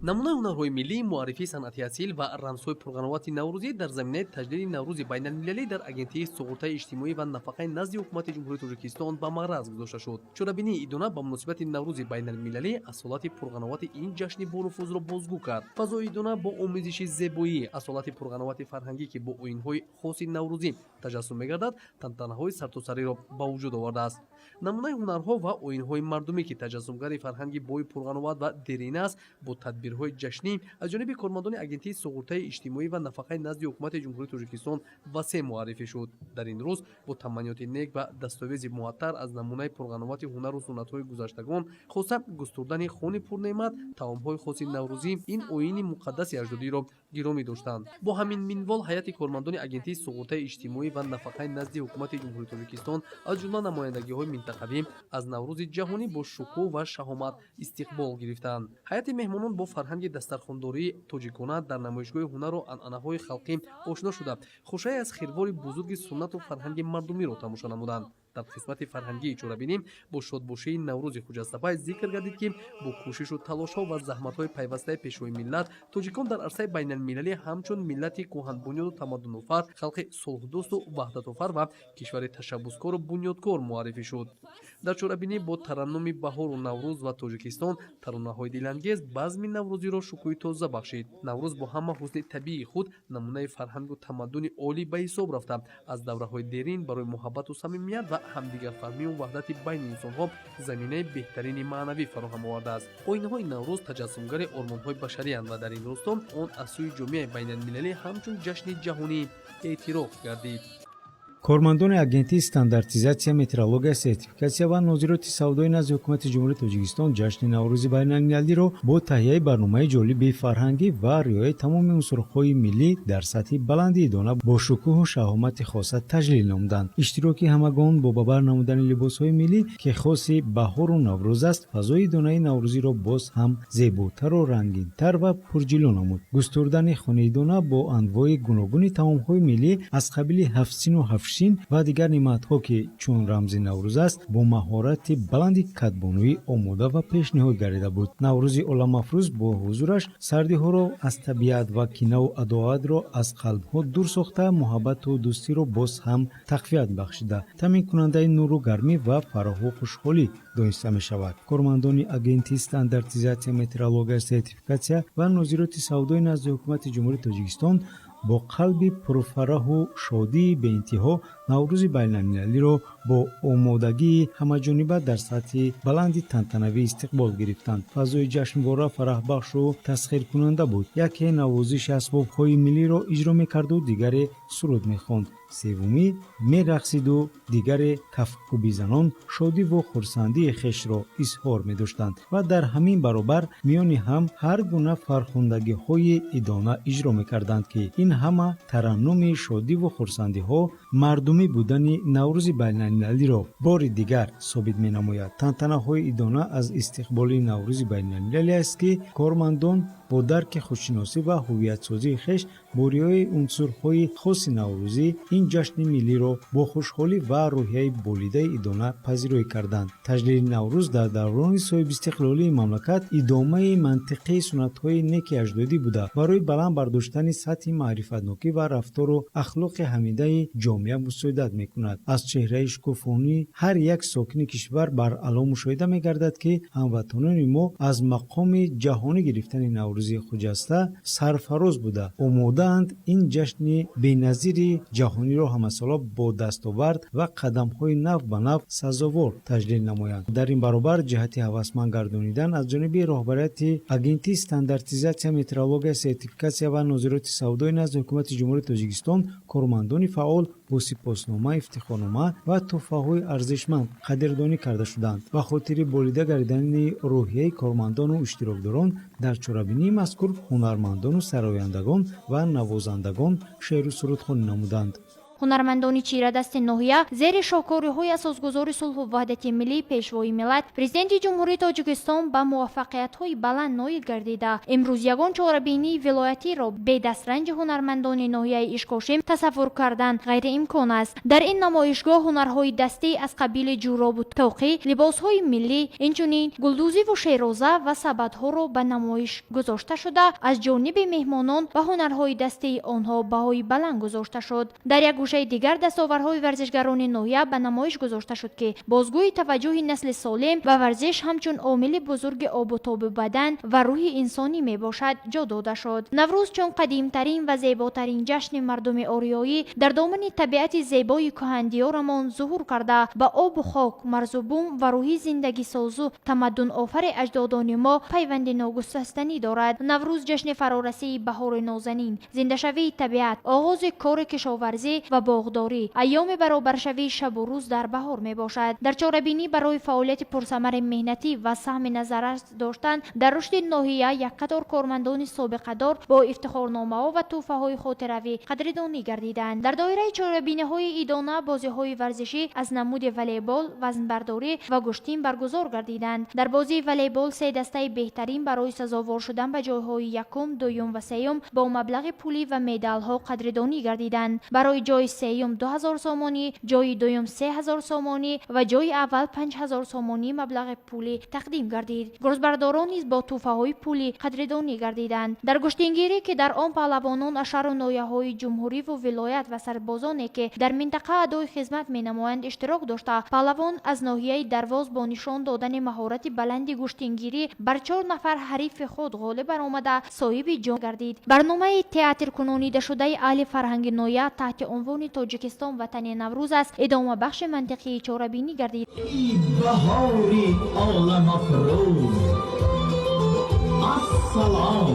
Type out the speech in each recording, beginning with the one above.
Намунаи ҳунарҳои миллӣ, муаррифии санъати асил ва рамзҳои пурғановати наврӯзӣ дар заминаи таҷлили Наврӯзи байналмилалӣ дар Агентии суғуртаи иҷтимоӣ ва нафақаи назди Ҳукумати Ҷумҳурии Тоҷикистон ба маъраз гузошта шуд. Чорабинии идона ба муносибати Наврӯзи байналмилалӣ асолати пурғановати ин ҷашни бонуфузро бозгӯ кард. Фазои идона бо омезиши зебоӣ, асолати пурғановати фарҳангӣ, ки бо оинҳои хоси наврӯзӣ таҷассум мегардад, тантанаҳои сартосариро ба вуҷуд овардааст. Намунаи ҳунарҳо ва оинҳои мардумӣ, ки таҷассумгари фарҳанги бои пурғановат ва дерина аст, бо тадбирҳои ҷашнӣ аз ҷониби кормандони Агентии суғуртаи иҷтимоӣ ва нафақаи назди Ҳукумати Ҷумҳурии Тоҷикистон васеъ муаррифӣ шуд. Дар ин рӯз бо таманниёти нек ва дастовези муаттар аз намунаи пурғановати ҳунару суннатҳои гузаштагон, хоса густурдани хони пурнеъмат, таомҳои хоси наврӯзӣ, ин оини муқаддаси аҷдодиро гиромӣ доштанд. Бо ҳамин минвол ҳайати кормандони Агентии суғуртаи иҷтимоӣ ва нафақаи назди Ҳукумати Ҷумҳурии Тоҷикистон, аз ҷумла намояндагиҳои минтақавӣ, аз Наврӯзи ҷаҳонӣ бо шукӯҳ ва шаҳомат истиқбол гирифтанд. Ҳайати меҳмонон бо фарҳанги дастархондории тоҷикона дар намоишгоҳи ҳунару анъанаҳои халқӣ ошно шуда, хушае аз хирвори бузурги суннату фарҳанги мардумиро тамошо намуданд. Дар қисмати фарҳангии чорабинӣ бо шодбошии Наврӯзи хуҷастапай зикр гардид, ки бо кӯшишу талошҳо ва заҳматҳои пайвастаи Пешвои миллат тоҷикон дар арсаи байналмилалӣ ҳамчун миллати кӯҳанбунёду тамаддунофар, халқи сулҳдӯсту ваҳдатофар ва кишвари ташаббускору бунёдкор муаррифӣ шуд. Дар чорабинӣ бо тараннуми баҳору Наврӯз ва Тоҷикистон, таронаҳои дилангез базми наврӯзиро шукӯҳи тоза бахшид. Наврӯз бо ҳама ҳусни табиии худ намунаи фарҳангу тамаддуни олӣ ба ҳисоб рафта, аз давраҳои дерин барои муҳаббату самимият ва ҳамдигарфаҳмию ваҳдати байни инсонҳо заминаи беҳтарини маънавӣ фароҳам овардааст. Оинаҳои Наврӯз таҷассумгари ормонҳои башариянд ва дар ин росто он аз сӯи ҷомеаи байналмилалӣ ҳамчун ҷашни ҷаҳонӣ эътироф гардид. Кормандони Агентии стандартизатсия, метрология, сертификатсия ва нозироти савдои назди Ҳукумати Ҷумҳурии Тоҷикистон ҷашни Наврӯзи байналмилалиро бо таҳияи барномаи ҷолиби фарҳангӣ ва риояи тамоми унсурҳои миллӣ дар сатҳи баланди идона бо шукӯҳу шаҳомати хоса таҷлил намуданд. Иштироки ҳамагон бо ба бар намудани либосҳои миллӣ, ки хоси баҳору Наврӯз аст, фазои идонаи наврӯзиро боз ҳам зеботару рангинтар ва пурҷилӯ намуд. Густурдани хони идона бо анвои гуногуни таомҳои миллӣ аз қабили ҳафтсину ҳафтшин ва дигар неъматҳо, ки чун рамзи Наврӯз аст, бо маҳорати баланди кадбонуӣ омода ва пешниҳод гардида буд. Наврӯзи оламафрӯз бо ҳузураш сардиҳоро аз табиат ва кинаву адоватро аз қалбҳо дур сохта, муҳаббату дӯстиро боз ҳам тақвият бахшида, таъминкунандаи нуру гармӣ ва фароҳу хушҳолӣ дониста мешавад. Кормандони Агентии стандартизатсия, метрология, сертификатсия ва нозироти савдои назди Ҳукумати Ҷумҳурии Тоҷикистон бо қалби пурфараҳу шодии беинтиҳо Наврӯзи байналмилалиро бо омодагии ҳамаҷониба дар сатҳи баланди тантанавӣ истиқбол гирифтанд. Фазои ҷашнвора фараҳбахшу тасхиркунанда буд. Яке навозиши асбобҳои миллиро иҷро мекарду, дигаре суруд мехонд, севумӣ мерақсиду, дигаре кафкӯбизанон шодиву хурсандии хешро изҳор медоштанд ва дар ҳамин баробар миёни ҳам ҳар гуна фархундагиҳои идона иҷро мекарданд, ки ин ҳама тараннуми шодиву хурсандиҳо мардумӣ будани Наврӯзи байналмилалиро бори дигар собит менамояд. Тантанаҳои идона аз истиқболи Наврӯзи байналмилалӣ аст, ки кормандон бо дарки худшиносӣ ва ҳуввиятсозии хеш, бо риояи унсурҳои хоси наврӯзӣ ин ҷашни миллиро бо хушҳолӣ ва рӯҳияи болидаи идона пазироӣ карданд. Таҷлили Наврӯз дар даврони соҳибистиқлолии мамлакат идомаи мантиқии суннатҳои неки аҷдодӣ буда, барои баланд бардоштани сатҳи маърифатнокӣ ва рафтору ахлоқи ҳамидаи ҷомеа мусоидат мекунад. Аз чеҳраи шукуфонии ҳар як сокини кишвар баръало мушоҳида мегардад, ки ҳамватанони мо аз мақоми ҷаҳонӣ гирифтани Наврӯзи хуҷаста сарфароз буда, омодаанд ин ҷашни беназири ҷаҳониро ҳамасола бо дастовард ва қадамҳои нав ба нав сазовор таҷлил намоянд. Дар ин баробар, ҷиҳати ҳавасманд гардонидан аз ҷониби роҳбарияти Агентии стандартизатсия, метрология, сертификатсия ва нозироти савдои назди Ҳукумати Ҷумҳурии Тоҷикистон кормандони фаъол бо сипоснома, ифтихорнома ва тӯҳфаҳои арзишманд қадрдонӣ карда шуданд. Ба хотири болида гардидани рӯҳияи кормандону иштирокдорон дар чорабинии мазкур ҳунармандону сарояндагон ва навозандагон шеъру сурудхонӣ намуданд. Ҳунармандони чирадасти ноҳия зери шоҳкориҳои асосгузори сулҳу ваҳдати миллӣ, Пешвои миллат, Президенти Ҷумҳурии Тоҷикистон ба муваффақиятҳои баланд ноил гардида, имрӯз ягон чорабинии вилоятиро бе дастранҷи ҳунармандони ноҳияи Ишкошим тасаввур кардан ғайриимкон аст. Дар ин намоишгоҳ ҳунарҳои дастӣ аз қабили ҷӯробу тоқӣ, либосҳои миллӣ, инчунин гулдӯзиву шероза ва сабадҳоро ба намоиш гузошта шуда, аз ҷониби меҳмонон ба ҳунарҳои дастии онҳо баҳои баланд гузошта шуд. Дар як гӯшаи дигар дастовардҳои варзишгарони ноҳия ба намоиш гузошта шуд, ки бозгӯи таваҷҷӯҳи насли солим ба варзиш ҳамчун омили бузурги обутоби бадан ва рӯҳи инсонӣ мебошад, ҷо дода шуд. Наврӯз чун қадимтарин ва зеботарин ҷашни мардуми ориёӣ дар домани табиати зебои кӯҳандиёрамон зуҳур карда, ба обу хок, марзу бум ва рӯҳи зиндагисозу тамаддунофари аҷдодони мо пайванди ногусастанӣ дорад. Наврӯз ҷашни фарорасии баҳори нозанин, зиндашавии табиат, оғози кори кишоварзӣ ва боғдорӣ, айёми баробаршавии шабу рӯз дар баҳор мебошад. Дар чорабинӣ барои фаъолияти пурсамари меҳнатӣ ва саҳми назаррас доштан дар рушди ноҳия як қатор кормандони собиқадор бо ифтихорномаҳо ва тӯҳфаҳои хотиравӣ қадрдонӣ гардиданд. Дар доираи чорабиниҳои идона бозиҳои варзишӣ аз намуди волейбол, вазнбардорӣ ва гӯштин баргузор гардиданд. Дар бозии волейбол се дастаи беҳтарин барои сазовор шудан ба ҷойҳои якум, дуюм ва сеюм бо маблағи пулӣ ва медалҳо қадрдонӣ гардиданд. Барои ҷои сеюм 2000 сомонӣ, ҷои дуюм 3000 сомонӣ ва ҷои аввал 5000 сомонӣ маблағи пулӣ тақдим гардид. Гурзбардорон низ бо тӯҳфаҳои пулӣ қадрдонӣ гардиданд. Дар гӯштингирӣ, ки дар он паҳлавонон аз шаҳру ноҳияҳои ҷумҳуриву вилоят ва сарбозоне, ки дар минтақа адои хизмат менамоянд, иштирок дошта, паҳлавон аз ноҳияи Дарвоз бо нишон додани маҳорати баланди гӯштингирӣ бар чор нафар ҳарифи худ ғолиб баромада, соҳиби ҷом гардид. Барномаи театркунонидашудаи аҳли фарҳанги ноҳия таҳти унвони «Тоҷикистон ватани Наврӯз аст» идомабахши мантиқии чорабинӣ гардид. Баҳори оламафрӯз, ассалом!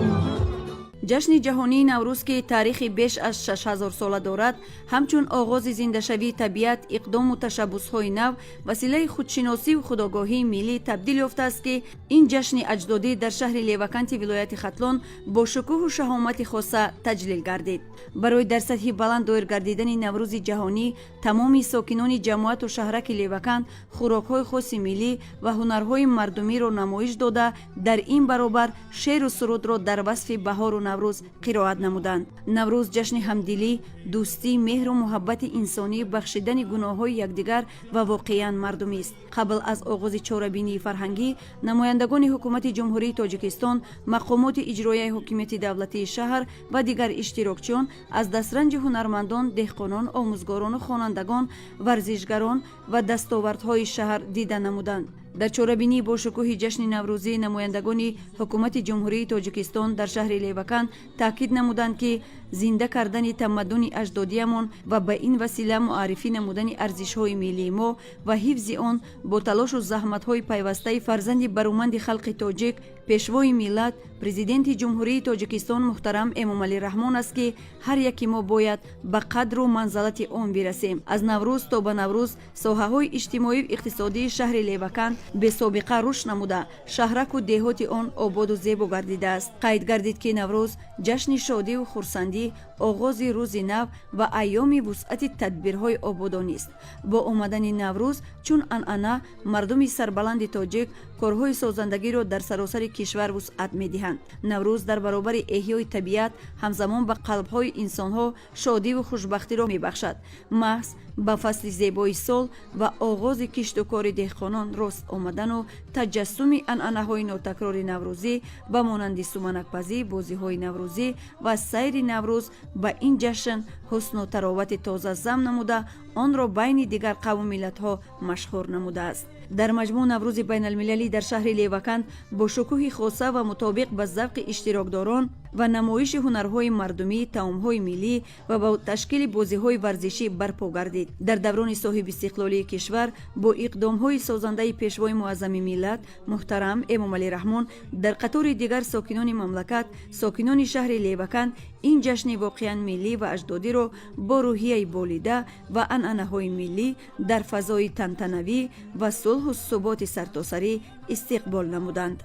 Ҷашни ҷаҳонии Наврӯз, ки таърихи беш аз 6000 сола дорад, ҳамчун оғози зиндашавии табиат, иқдому ташаббусҳои нав, василаи худшиносиву худогоҳии миллӣ табдил ёфтааст, ки ин ҷашни аҷдодӣ дар шаҳри Леваканти вилояти Хатлон бо шукӯҳу шаҳомати хоса таҷлил гардид. Барои дар сатҳи баланд доир гардидани Наврӯзи ҷаҳонӣ тамоми сокинони ҷамоату шаҳраки Левакант хӯрокҳои хоси миллӣ ва ҳунарҳои мардумиро намоиш дода, дар ин баробар шеъру сурудро дар васфи баҳору Наврӯз қироат намуданд. Наврӯз ҷашни ҳамдилӣ, дӯстӣ, меҳру муҳаббати инсонӣ, бахшидани гуноҳҳои якдигар ва воқеан мардумист. Қабл аз оғози чорабинии фарҳангӣ намояндагони ҳукумати Ҷумҳурии Тоҷикистон, мақомоти иҷроияи ҳокимияти давлатии шаҳр ва дигар иштирокчиён аз дастранҷи ҳунармандон, деҳқонон, омӯзгорону хонандагон, варзишгарон ва дастовардҳои шаҳр дида намуданд. Дар чорабинии бошукӯҳи ҷашни наврӯзӣ намояндагони ҳукумати Ҷумҳурии Тоҷикистон дар шаҳри Леваканд таъкид намуданд, ки зинда кардани тамаддуни аҷдодиямон ва ба ин васила муаррифӣ намудани арзишҳои миллии мо ва ҳифзи он бо талошу заҳматҳои пайвастаи фарзанди баруманди халқи тоҷик, Пешвои миллат, Президенти Ҷумҳурии Тоҷикистон муҳтарам Эмомалӣ Раҳмон аст, ки ҳар яки мо бояд ба қадру манзалати он бирасем. Аз Наврӯз то ба Наврӯз соҳаҳои иҷтимоию иқтисодии шаҳри Леваканд бесобиқа рушд намуда, шаҳраку деҳоти он ободу зебо гардидааст. Қайд гардид, ки Наврӯз ҷашни шодиву хурсандӣ, оғози рӯзи нав ва айёми вусъати тадбирҳои ободонист. Бо омадани Наврӯз, чун анъана, мардуми сарбаланди тоҷик корҳои созандагиро дар саросари кишвар вусъат медиҳанд. Наврӯз дар баробари эҳёи табиат ҳамзамон ба қалбҳои инсонҳо шодиву хушбахтиро мебахшад. Маҳз ба фасли зебои сол ва оғози кишту кори деҳқонон рост омадану таҷассуми анъанаҳои нотакрори наврӯзӣ ба монанди суманакпазӣ, бозиҳои наврӯзӣ ва сайри Наврӯз ба ин ҷашн ҳусну таровати тоза зам намуда, онро байни дигар қавму миллатҳо машҳур намудааст. Дар маҷмӯъ, Наврӯзи байналмилалӣ дар шаҳри Леваканд бо шукӯҳи хоса ва мутобиқ ба завқи иштирокдорон ва намоиши ҳунарҳои мардумӣ, таомҳои миллӣ ва бо ташкили бозиҳои варзишӣ барпо гардид. Дар даврони соҳибистиқлолии кишвар бо иқдомҳои созандаи Пешвои муаззами миллат муҳтарам Эмомалӣ Раҳмон дар қатори дигар сокинони мамлакат, сокинони шаҳри Леваканд ин ҷашни воқеан миллӣ ва аҷдодиро бо рӯҳияи болида ва анъанаҳои миллӣ дар фазои тантанавӣ ва сулҳу суботи сартосарӣ истиқбол намуданд.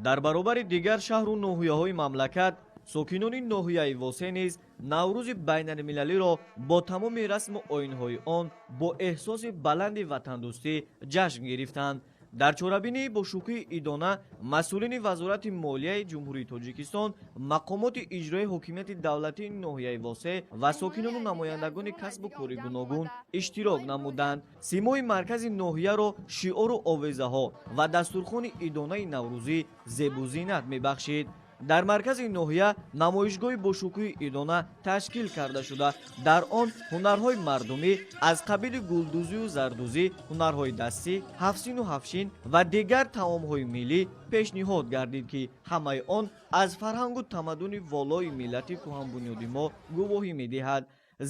Дар баробари дигар шаҳру ноҳияҳои мамлакат Сокинони ноҳияи Восе низ Наврӯзи байналмилалиро бо тамоми расму оинҳои он бо эҳсоси баланди ватандӯстӣ ҷашн гирифтанд. Дар чорабинии бошукӯҳи идона масъулини Вазорати молияи Ҷумҳурии Тоҷикистон, мақомоти иҷроии ҳокимияти давлатии ноҳияи Восе ва сокинону намояндагони касбу кори гуногун иштирок намуданд. Симои маркази ноҳияро шиору овезаҳо ва дастурхони идонаи наврӯзӣ зебу зинат мебахшид. Дар маркази ноҳия намоишгоҳи бошукӯҳи идона ташкил карда шуда, дар он ҳунарҳои мардумӣ аз қабили гулдӯзию зардӯзӣ, ҳунарҳои дастӣ, ҳафсину ҳафшин ва дигар таомҳои миллӣ пешниҳод гардид, ки ҳамаи он аз фарҳангу тамаддуни волои миллати кӯҳанбунёди мо гувоҳӣ медиҳад.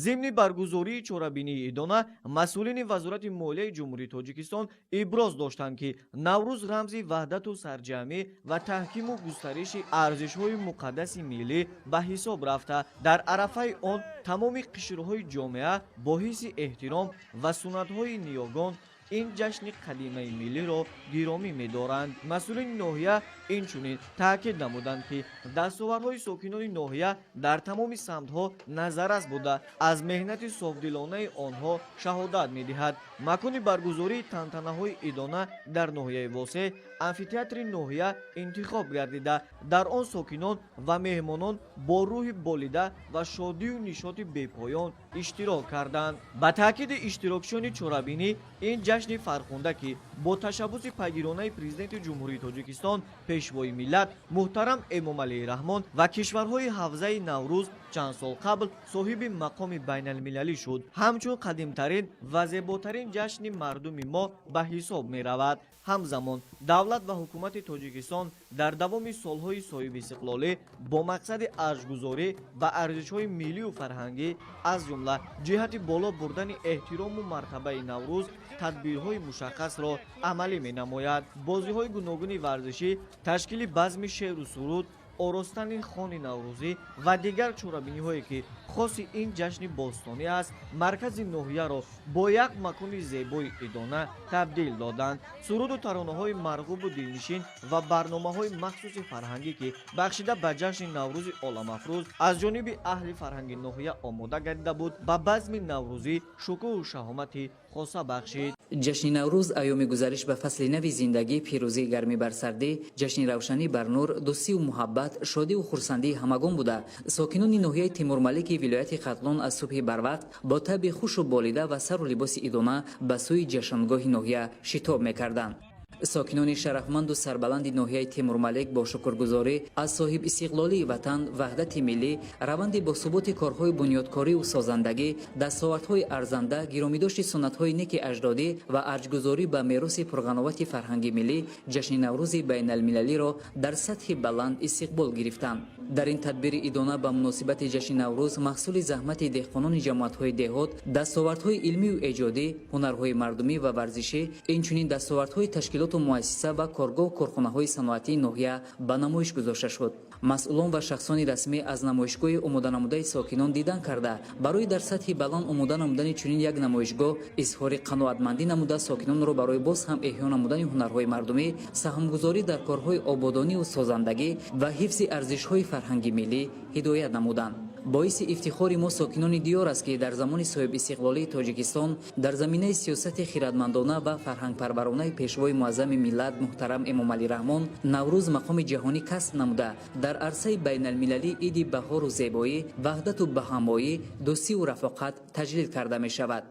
Зимни баргузории чорабинии идона масъулини Вазорати молияи Ҷумҳурии Тоҷикистон иброз доштанд, ки Наврӯз рамзи ваҳдату сарҷамъӣ ва таҳкиму густариши арзишҳои муқаддаси миллӣ ба ҳисоб рафта, дар арафаи он тамоми қишрҳои ҷомеа бо ҳисси эҳтиром ва суннатҳои ниёгон ин ҷашни қадимаи миллиро гиромӣ медоранд. Масъулини ноҳия инчунин таъкид намуданд, ки дастовардҳои сокинони ноҳия дар тамоми самтҳо назаррас буда, аз меҳнати софдилонаи онҳо шаҳодат медиҳад. Макони баргузории тантанаҳои идона дар ноҳияи Восе амфитеатри ноҳия интихоб гардида, дар он сокинон ва меҳмонон бо рӯҳи болида ва шодию нишоти бепоён иштирок карданд. Ба таъкиди иштирокчиёни чорабинӣ, ин ҷашни фархунда, ки бо ташаббуси пайгиронаи Президенти Ҷумҳурии Тоҷикистон, Пешвои миллат муҳтарам Эмомалӣ Раҳмон ва кишварҳои ҳавзаи Наврӯз чанд сол қабл соҳиби мақоми байналмилалӣ шуд, ҳамчун қадимтарин ва зеботарин ҷашни мардуми мо ба ҳисоб меравад. Ҳамзамон давлат ва ҳукумати Тоҷикистон дар давоми солҳои соҳибистиқлолӣ бо мақсади арҷгузорӣ ба арзишҳои миллию фарҳангӣ, аз ҷумла ҷиҳати боло бурдани эҳтирому мартабаи Наврӯз, тадбирҳои мушаххасро амалӣ менамояд. Бозиҳои гуногуни варзишӣ, ташкили базми шеъру суруд, оростани хони наврӯзӣ ва дигар чорабиниҳое, ки хоси ин ҷашни бостонӣ аст, маркази ноҳияро бо як макони зебои идона табдил доданд. Суруду таронаҳои марғубу дилнишин ва барномаҳои махсуси фарҳангӣ, ки бахшида ба ҷашни Наврӯзи оламафрӯз аз ҷониби аҳли фарҳанги ноҳия омода гардида буд, ба базми наврӯзӣ шукӯҳу шаҳомати хоса бахшид. Ҷашни Наврӯз айёми гузариш ба фасли нави зиндагӣ, пирӯзии гармӣ бар сардӣ, ҷашни равшанӣ бар нур, дӯстию муҳаббат, шодиву хурсандии ҳамагон буда, сокинони ноҳияи Темурмалики вилояти Хатлон аз субҳи барвақт бо табъи хушу болида ва сару либоси идона ба сӯи ҷашнгоҳи ноҳия шитоб мекарданд. Сокинони шарафманду сарбаланди ноҳияи Темурмалик бо шукргузорӣ аз соҳибистиқлолии ватан, ваҳдати миллӣ, раванди босуботи корҳои бунёдкорию созандагӣ, дастовардҳои арзанда, гиромидошти суннатҳои неки аҷдодӣ ва арҷгузорӣ ба мероси пурғановати фарҳанги миллӣ ҷашни Наврӯзи байналмилалиро дар сатҳи баланд истиқбол гирифтанд. Дар ин тадбири идона ба муносибати ҷашни Наврӯз маҳсули заҳмати деҳқонони ҷамоатҳои деҳот, дастовардҳои илмию эҷодӣ, ҳунарҳои мардумӣ ва варзишӣ, инчунин дастовардҳои ташкилоту муассиса ва коргоҳу корхонаҳои саноатии ноҳия ба намоиш гузошта шуд. Масъулон ва шахсони расмӣ аз намоишгоҳи омоданамудаи сокинон дидан карда, барои дар сатҳи баланд омода намудани чунин як намоишгоҳ изҳори қаноатмандӣ намуда, сокинонро барои боз ҳам эҳё намудани ҳунарҳои мардумӣ, саҳмгузорӣ дар корҳои ободонию созандагӣ ва ҳифзи арзишҳои фарҳанги миллӣ ҳидоят намуданд. Боиси ифтихори мо, сокинони диёр аст, ки дар замони соҳибистиқлолии Тоҷикистон дар заминаи сиёсати хиратмандона ва фарҳангпарваронаи Пешвои муаззами миллат муҳтарам Эмомалӣ Раҳмон Наврӯз мақоми ҷаҳонӣ касб намуда, дар арсаи байналмилалӣ иди баҳору зебоӣ, ваҳдату баҳамоӣ, дӯстиву рафоқат таҷлил карда мешавад.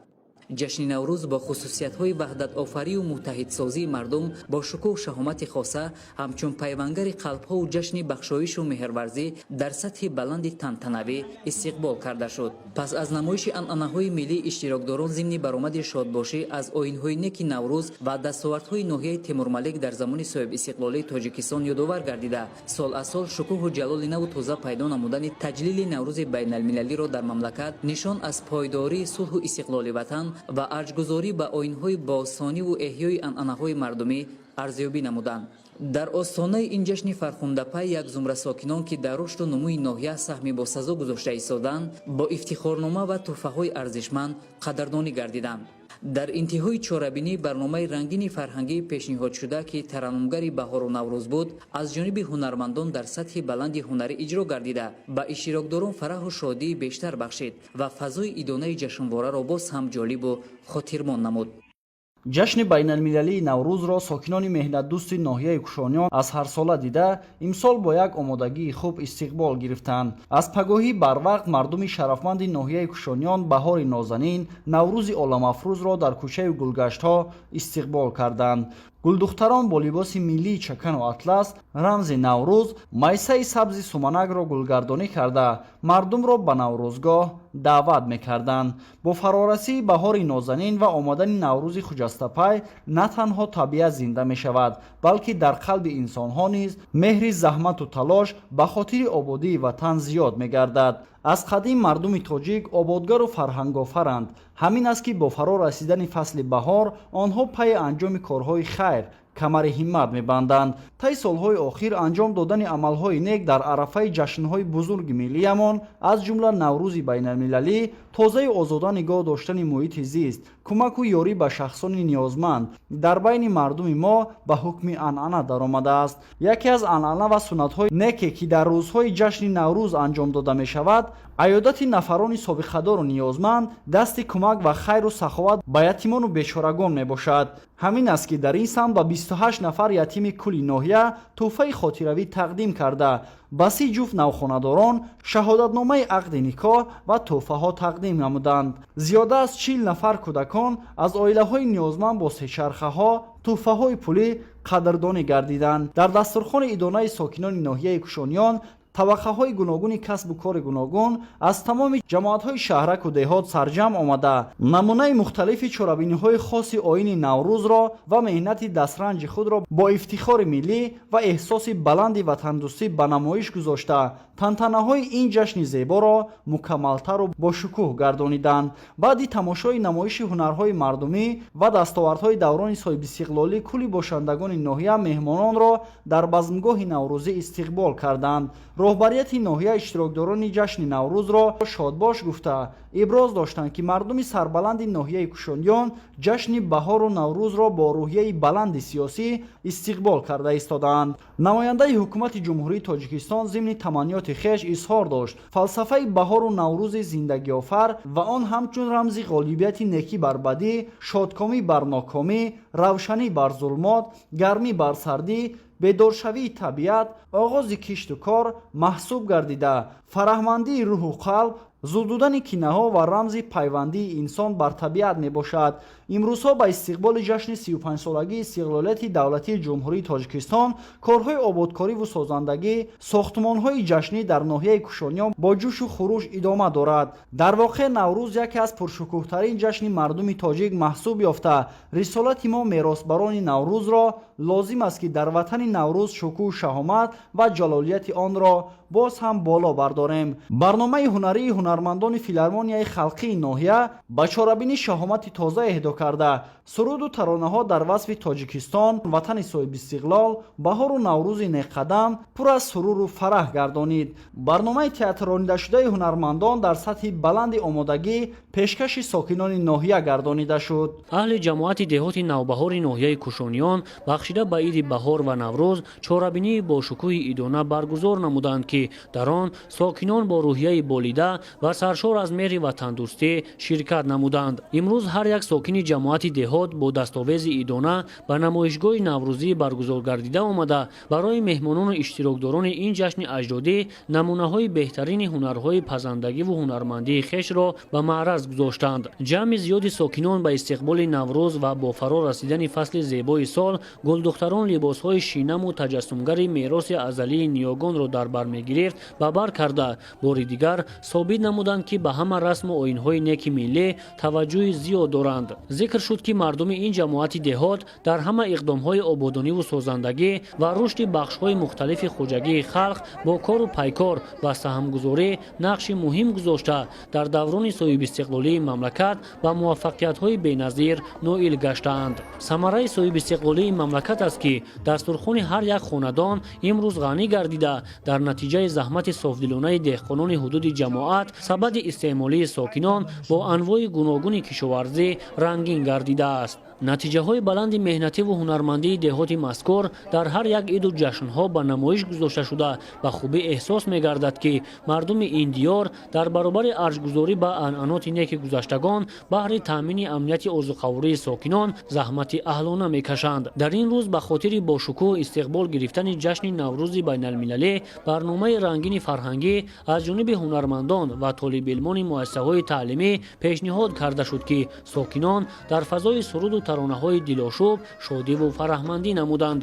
Ҷашни Наврӯз бо хусусиятҳои ваҳдатофарию муттаҳидсозии мардум бо шукӯҳу шаҳомати хоса, ҳамчун пайвангари қалбҳову ҷашни бахшоишу меҳрварзӣ дар сатҳи баланди тантанавӣ истиқбол карда шуд. Пас аз намоиши анъанаҳои миллӣ иштирокдорон зимни баромади шодбошӣ аз оинҳои неки Наврӯз ва дастовардҳои ноҳияи Темурмалик дар замони соҳибистиқлолии Тоҷикистон ёдовар гардида, сол аз сол шукӯҳу ҷалоли наву тоза пайдо намудани таҷлили Наврӯзи байналмилалиро дар мамлакат нишон аз пойдории сулҳу истиқлоли ватан ва арҷгузорӣ ба оинҳои бостониву эҳёи анъанаҳои мардумӣ арзёбӣ намуданд. Дар остонаи ин ҷашни фархундапай як зумра сокинон, ки дар рушду нумӯи ноҳия саҳми босазо гузошта истоданд, бо ифтихорнома ва тӯҳфаҳои арзишманд қадрдонӣ гардиданд. Дар интиҳои чорабинӣ барномаи рангини фарҳангӣ пешниҳодшуда, ки тараннумгари баҳору наврӯз буд, аз ҷониби ҳунармандон дар сатҳи баланди ҳунарӣ иҷро гардида, ба иштирокдорон фараҳу шодии бештар бахшид ва фазои идонаи ҷашнвораро боз ҳам ҷолибу хотирмон намуд. Ҷашни байналмилалии Наврӯзро сокинони меҳнатдӯсти ноҳияи Кушониён аз ҳарсола дида имсол бо як омодагии хуб истиқбол гирифтанд. Аз пагоҳӣ барвақт мардуми шарафманди ноҳияи Кушониён баҳори нозанин, Наврӯзи оламафрӯзро дар кӯчаю гулгаштҳо истиқбол карданд. Гулдухтарон бо либоси миллии чакану атлас, рамзи Наврӯз, майсаи сабзи суманакро гулгардонӣ карда, мардумро ба наврӯзгоҳ даъват мекарданд. Бо фарорасии баҳори нозанин ва омадани Наврӯзи хуҷастапай на танҳо табиат зинда мешавад, балки дар қалби инсонҳо низ меҳри заҳмату талош ба хотири ободии ватан зиёд мегардад. Аз қадим мардуми тоҷик ободгару фарҳангофаранд. Ҳамин аст, ки бо фаро расидани фасли баҳор онҳо пайи анҷоми корҳои хайр камари ҳиммат мебанданд. Таи солҳои охир анҷом додани амалҳои нек дар арафаи ҷашнҳои бузурги миллиямон, аз ҷумла Наврӯзи байналмилалӣ, тозаю озода нигоҳ доштани муҳити зист, кӯмаку ёрӣ ба шахсони ниёзманд дар байни мардуми мо ба ҳукми анъана даромадааст. Яке аз анъана ва суннатҳои неке, ки дар рӯзҳои ҷашни Наврӯз анҷом дода мешавад, аёдати нафарони собиқадору ниёзманд, дасти кӯмак ва хайру саховат ба ятимону бечорагон мебошад. Ҳамин аст, ки дар ин самт ба 28 нафар ятими кулли ноҳия тӯҳфаи хотиравӣ тақдим карда, ба 30 ҷуфт навхонадорон шаҳодатномаи ақди никоҳ ва тӯҳфаҳо тақдим намуданд. Зиёда аз 40 нафар кӯдакон аз оилаҳои ниёзманд бо сечархаҳо, тӯҳфаҳои пулӣ қадрдонӣ гардиданд. Дар дастурхони идонаи сокинони ноҳияи Кушониён табақаҳои гуногуни касбу кори гуногун аз тамоми ҷамоатҳои шаҳраку деҳот сарҷамъ омада, намунаи мухталифи чорабиниҳои хоси оини Наврӯзро ва меҳнати дастранҷи худро бо ифтихори миллӣ ва эҳсоси баланди ватандӯстӣ ба намоиш гузошта, тантанаҳои ин ҷашни зеборо мукаммалтару бошукӯҳ гардониданд. Баъди тамошои намоиши ҳунарҳои мардумӣ ва дастовардҳои даврони соҳибистиқлолӣ, кулли бошандагони ноҳия меҳмононро дар базмгоҳи наврӯзӣ истиқбол карданд. Роҳбарияти ноҳия иштирокдорони ҷашни Наврӯзро шодбош гуфта, иброз доштанд, ки мардуми сарбаланди ноҳияи Кушониён ҷашни баҳору Наврӯзро бо рӯҳияи баланди сиёсӣ истиқбол карда истодаанд. Намояндаи ҳукумати Ҷумҳурии Тоҷикистон зимни таманниёти хеш изҳор дошт: фалсафаи баҳору Наврӯзи зиндагиофар ва он ҳамчун рамзи ғолибияти некӣ бар бадӣ, шодкомӣ бар нокомӣ, равшанӣ бар зулмот, гармӣ бар сардӣ, бедоршавии табиат, оғози кишту кор маҳсуб гардида, фараҳмандии рӯҳу қалб, зудудани кинаҳо ва рамзи пайвандии инсон бар табиат мебошад. Имрӯзҳо ба истиқболи ҷашни 35-солагии истиқлолияти давлатии Ҷумҳурии Тоҷикистон корҳои ободкориву созандагӣ, сохтмонҳои ҷашнӣ дар ноҳияи Кушониён бо ҷӯшу хуруш идома дорад. Дар воқеъ, Наврӯз яке аз пуршукӯҳтарин ҷашни мардуми тоҷик маҳсуб ёфта, рисолати мо, меросбарони Наврӯзро, лозим аст, ки дар ватани Наврӯз шукӯҳу шаҳомат ва ҷалолияти онро боз ҳам боло бардорем. Барномаи ҳунарии ҳунармандони филармонияи халқии ноҳия ба чорабинӣ шаҳомати тоза эҳдо карда, суруду таронаҳо дар васфи Тоҷикистон, ватани соҳибистиқлол, баҳору Наврӯзи неққадам пур аз суруру фараҳ гардонид. Барномаи театронидашудаи ҳунармандон дар сатҳи баланди омодагӣ пешкаши сокинони ноҳия гардонида шуд. Аҳли ҷамоати деҳоти Навбаҳори ноҳияи Кушониён бахшида ба иди баҳор ва Наврӯз чорабинии бошукӯҳи идона баргузор намуданд, ки дар он сокинон бо рӯҳияи болида ва саршор аз меҳри ватандӯстӣ ширкат намуданд. Имрӯз ҳар як сокини ҷамоати деҳот бо дастовези идона ба намоишгоҳи наврӯзӣ баргузор гардида омада, барои меҳмонону иштирокдорони ин ҷашни аҷдодӣ намунаҳои беҳтарини ҳунарҳои пазандагиву ҳунармандии хешро ба маъраз гузоштанд. Ҷамъи зиёди сокинон ба истиқболи Наврӯз ва бо фаро расидани фасли зебои сол гулдухтарон либосҳои шинаму таҷассумгари мероси азалии ниёгонро дар бар мегирифт ба бар карда, бори дигар собит намуданд, ки ба ҳама расму оинҳои неки миллӣ таваҷҷӯҳи зиёд доранд. Зикр шуд, ки мардуми ин ҷамоати деҳот дар ҳама иқдомҳои ободониву созандагӣ ва рушди бахшҳои мухталифи хоҷагии халқ бо кору пайкор ва саҳмгузорӣ нақши муҳим гузошта, дар даврони соҳибистиқлолии мамлакат ба муваффақиятҳои беназир ноил гаштаанд. Самараи соҳибистиқлолии мамлакат аст, ки дастурхони ҳар як хонадон имрӯз ғанӣ гардида, дар натиҷаи заҳмати софдилонаи деҳқонони ҳудуди ҷамоат. Сабади истеъмолии сокинон бо анвои гуногуни кишоварзӣ рангин гардидааст. Натиҷаҳои баланди меҳнативу ҳунармандии деҳоти мазкур дар ҳар як иду ҷашнҳо ба намоиш гузошта шуда, ба хубӣ эҳсос мегардад, ки мардуми ин диёр дар баробари арҷгузорӣ ба анъаноти неки гузаштагон баҳри таъмини амнияти озуқавории сокинон заҳмати аҳлона мекашанд. Дар ин рӯз ба хотири бошукӯҳ истиқбол гирифтани ҷашни Наврӯзи байналмилалӣ барномаи рангини фарҳангӣ аз ҷониби ҳунармандон ва толибилмони муассисаҳои таълимӣ пешниҳод карда шуд, ки сокинон дар фазои суруду таронаҳои дилошуб шодиву фараҳмандӣ намуданд.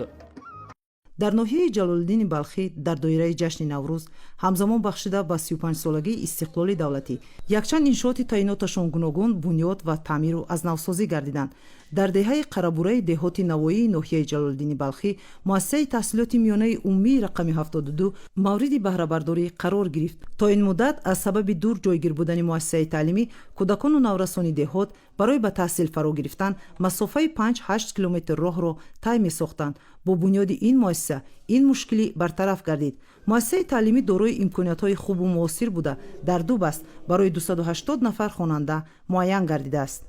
Дар ноҳияи Ҷалолиддини Балхӣ дар доираи ҷашни Наврӯз, ҳамзамон бахшида ба 35-солагии истиқлоли давлатӣ, якчанд иншооти таъиноташон гуногун бунёд ва таъмиру аз навсозӣ гардиданд. Дар деҳаи Қарабураи деҳоти Навоии ноҳияи Ҷалолиддини Балхӣ муассисаи таҳсилоти миёнаи умумии рақами 72 мавриди баҳрабардорӣ қарор гирифт. То ин муддат аз сабаби дур ҷойгир будани муассисаи таълимӣ кӯдакону наврасони деҳот барои ба таҳсил фаро гирифтан масофаи 5-8 километр роҳро тай месохтанд. Бо бунёди ин муассиса ин мушкилӣ бартараф гардид. Муассисаи таълимӣ дорои имкониятҳои хубу муосир буда, дар ду баст барои 280 нафар хонанда муайян гардидааст.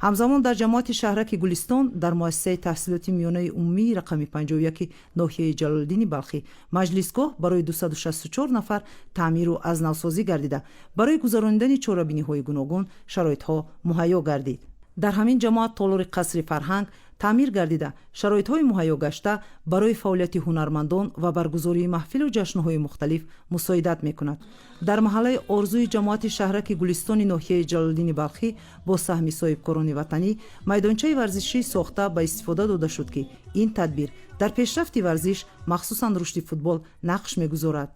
Ҳамзамон дар ҷамоати шаҳраки Гулистон дар муассисаи таҳсилоти миёнаи умумии рақами 51 ноҳияи Ҷалолиддини Балхӣ маҷлисгоҳ барои 264 нафар таъмиру аз навсозӣ гардида, барои гузаронидани чорабиниҳои гуногун шароитҳо муҳайё гардид. Дар ҳамин ҷамоат толори қасри фарҳанг таъмир гардида, шароитҳои муҳайё гашта барои фаъолияти ҳунармандон ва баргузории маҳфилу ҷашнҳои мухталиф мусоидат мекунад. Дар маҳаллаи Орзуи ҷамоати шаҳраки Гулистони ноҳияи Ҷалолиддини Балхӣ бо саҳми соҳибкорони ватанӣ майдончаи варзишӣ сохта ба истифода дода шуд, ки ин тадбир дар пешрафти варзиш, махсусан рушди футбол, нақш мегузорад.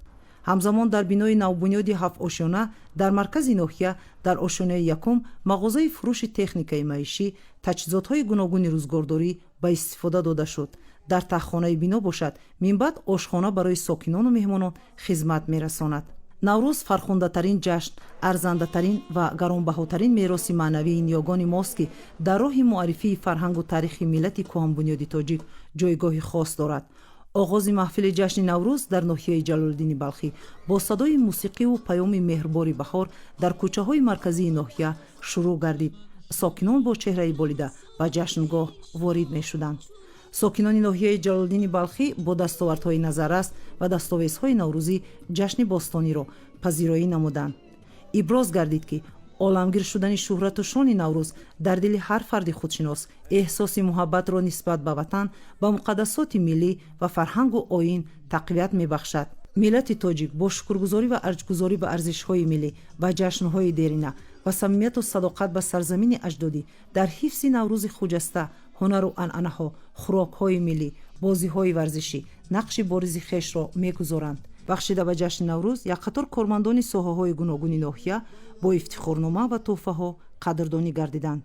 Ҳамзамон дар бинои навбунёди ҳафтошёна дар маркази ноҳия дар ошёнаи якум мағозаи фурӯши техникаи маишӣ, таҷҳизотҳои гуногуни рӯзгордорӣ ба истифода дода шуд. Дар таҳхонаи бино бошад, минбаъд ошхона барои сокинону меҳмонон хизмат мерасонад. Наврӯз фархундатарин ҷашн, арзандатарин ва гаронбаҳотарин мероси маънавии ниёгони мост, ки дар роҳи муаррифии фарҳангу таърихи миллати кӯҳанбунёди тоҷик ҷойгоҳи хос дорад. Оғози маҳфили ҷашни Наврӯз дар ноҳияи Ҷалолиддини Балхӣ бо садои мусиқиву паёми меҳрбори баҳор дар кӯчаҳои марказии ноҳия шурӯъ гардид. Сокинон бо чеҳраи болида ба ҷашнгоҳ ворид мешуданд. Сокинони ноҳияи Ҷалолиддини Балхӣ бо дастовардҳои назаррас ва дастовезҳои наврӯзӣ ҷашни бостониро пазироӣ намуданд. Иброз гардид, ки оламгир шудани шӯҳрату шони Наврӯз дар дили ҳар фарди худшинос эҳсоси муҳаббатро нисбат ба ватан, ба муқаддасоти миллӣ ва фарҳангу оин тақвият мебахшад. Миллати тоҷик бо шукргузорӣ ва арҷгузорӣ ба арзишҳои миллӣ ва ҷашнҳои дерина ва самимияту садоқат ба сарзамини аҷдодӣ дар ҳифзи Наврӯзи хуҷаста, ҳунару анъанаҳо, хӯрокҳои миллӣ, бозиҳои варзишӣ нақши боризи хешро мегузоранд. Бахшида ба ҷашни Наврӯз як қатор кормандони соҳаҳои гуногуни ноҳия бо ифтихорнома ва тӯҳфаҳо қадрдонӣ гардиданд.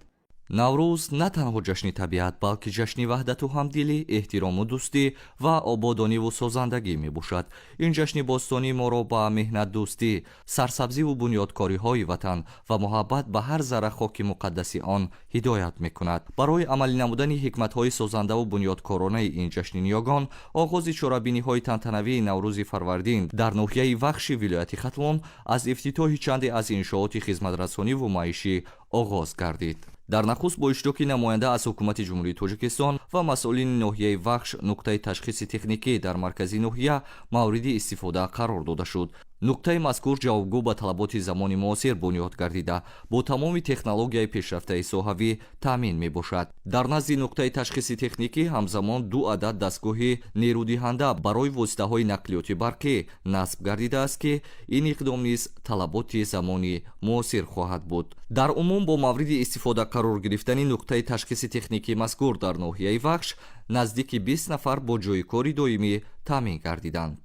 Наврӯз на танҳо ҷашни табиат, балки ҷашни ваҳдату ҳамдилӣ, эҳтирому дӯстӣ ва ободониву созандагӣ мебошад. Ин ҷашни бостонӣ моро ба меҳнатдӯстӣ, сарсабзиву бунёдкориҳои ватан ва муҳаббат ба ҳар зарра хоки муқаддаси он ҳидоят мекунад. Барои амалӣ намудани ҳикматҳои созандаву бунёдкоронаи ин ҷашни ниёгон, оғози чорабиниҳои тантанавии Наврӯзи фарвардин дар ноҳияи Вахши вилояти Хатлон аз ифтитоҳи чанде аз иншооти хизматрасониву маишӣ оғоз гардид. Дар нахуст бо иштироки намоянда аз Ҳукумати Ҷумҳурии Тоҷикистон ва масъулини ноҳияи Вахш нуқтаи ташхиси техникӣ дар маркази ноҳия мавриди истифода қарор дода шуд. Нуқтаи мазкур ҷавобгӯ ба талаботи замони муосир бунёд гардида, бо тамоми технологияи пешрафтаи соҳавӣ таъмин мебошад. Дар назди нуқтаи ташхиси техникӣ ҳамзамон ду адад дастгоҳи нерӯдиҳанда барои воситаҳои нақлиёти барқӣ насб гардидааст, ки ин иқдом низ талаботи замони муосир хоҳад буд. Дар умум, бо мавриди истифода қарор гирифтани нуқтаи ташхиси техникии мазкур дар ноҳияи Вахш наздики 20 нафар бо ҷойи кори доимӣ таъмин гардиданд.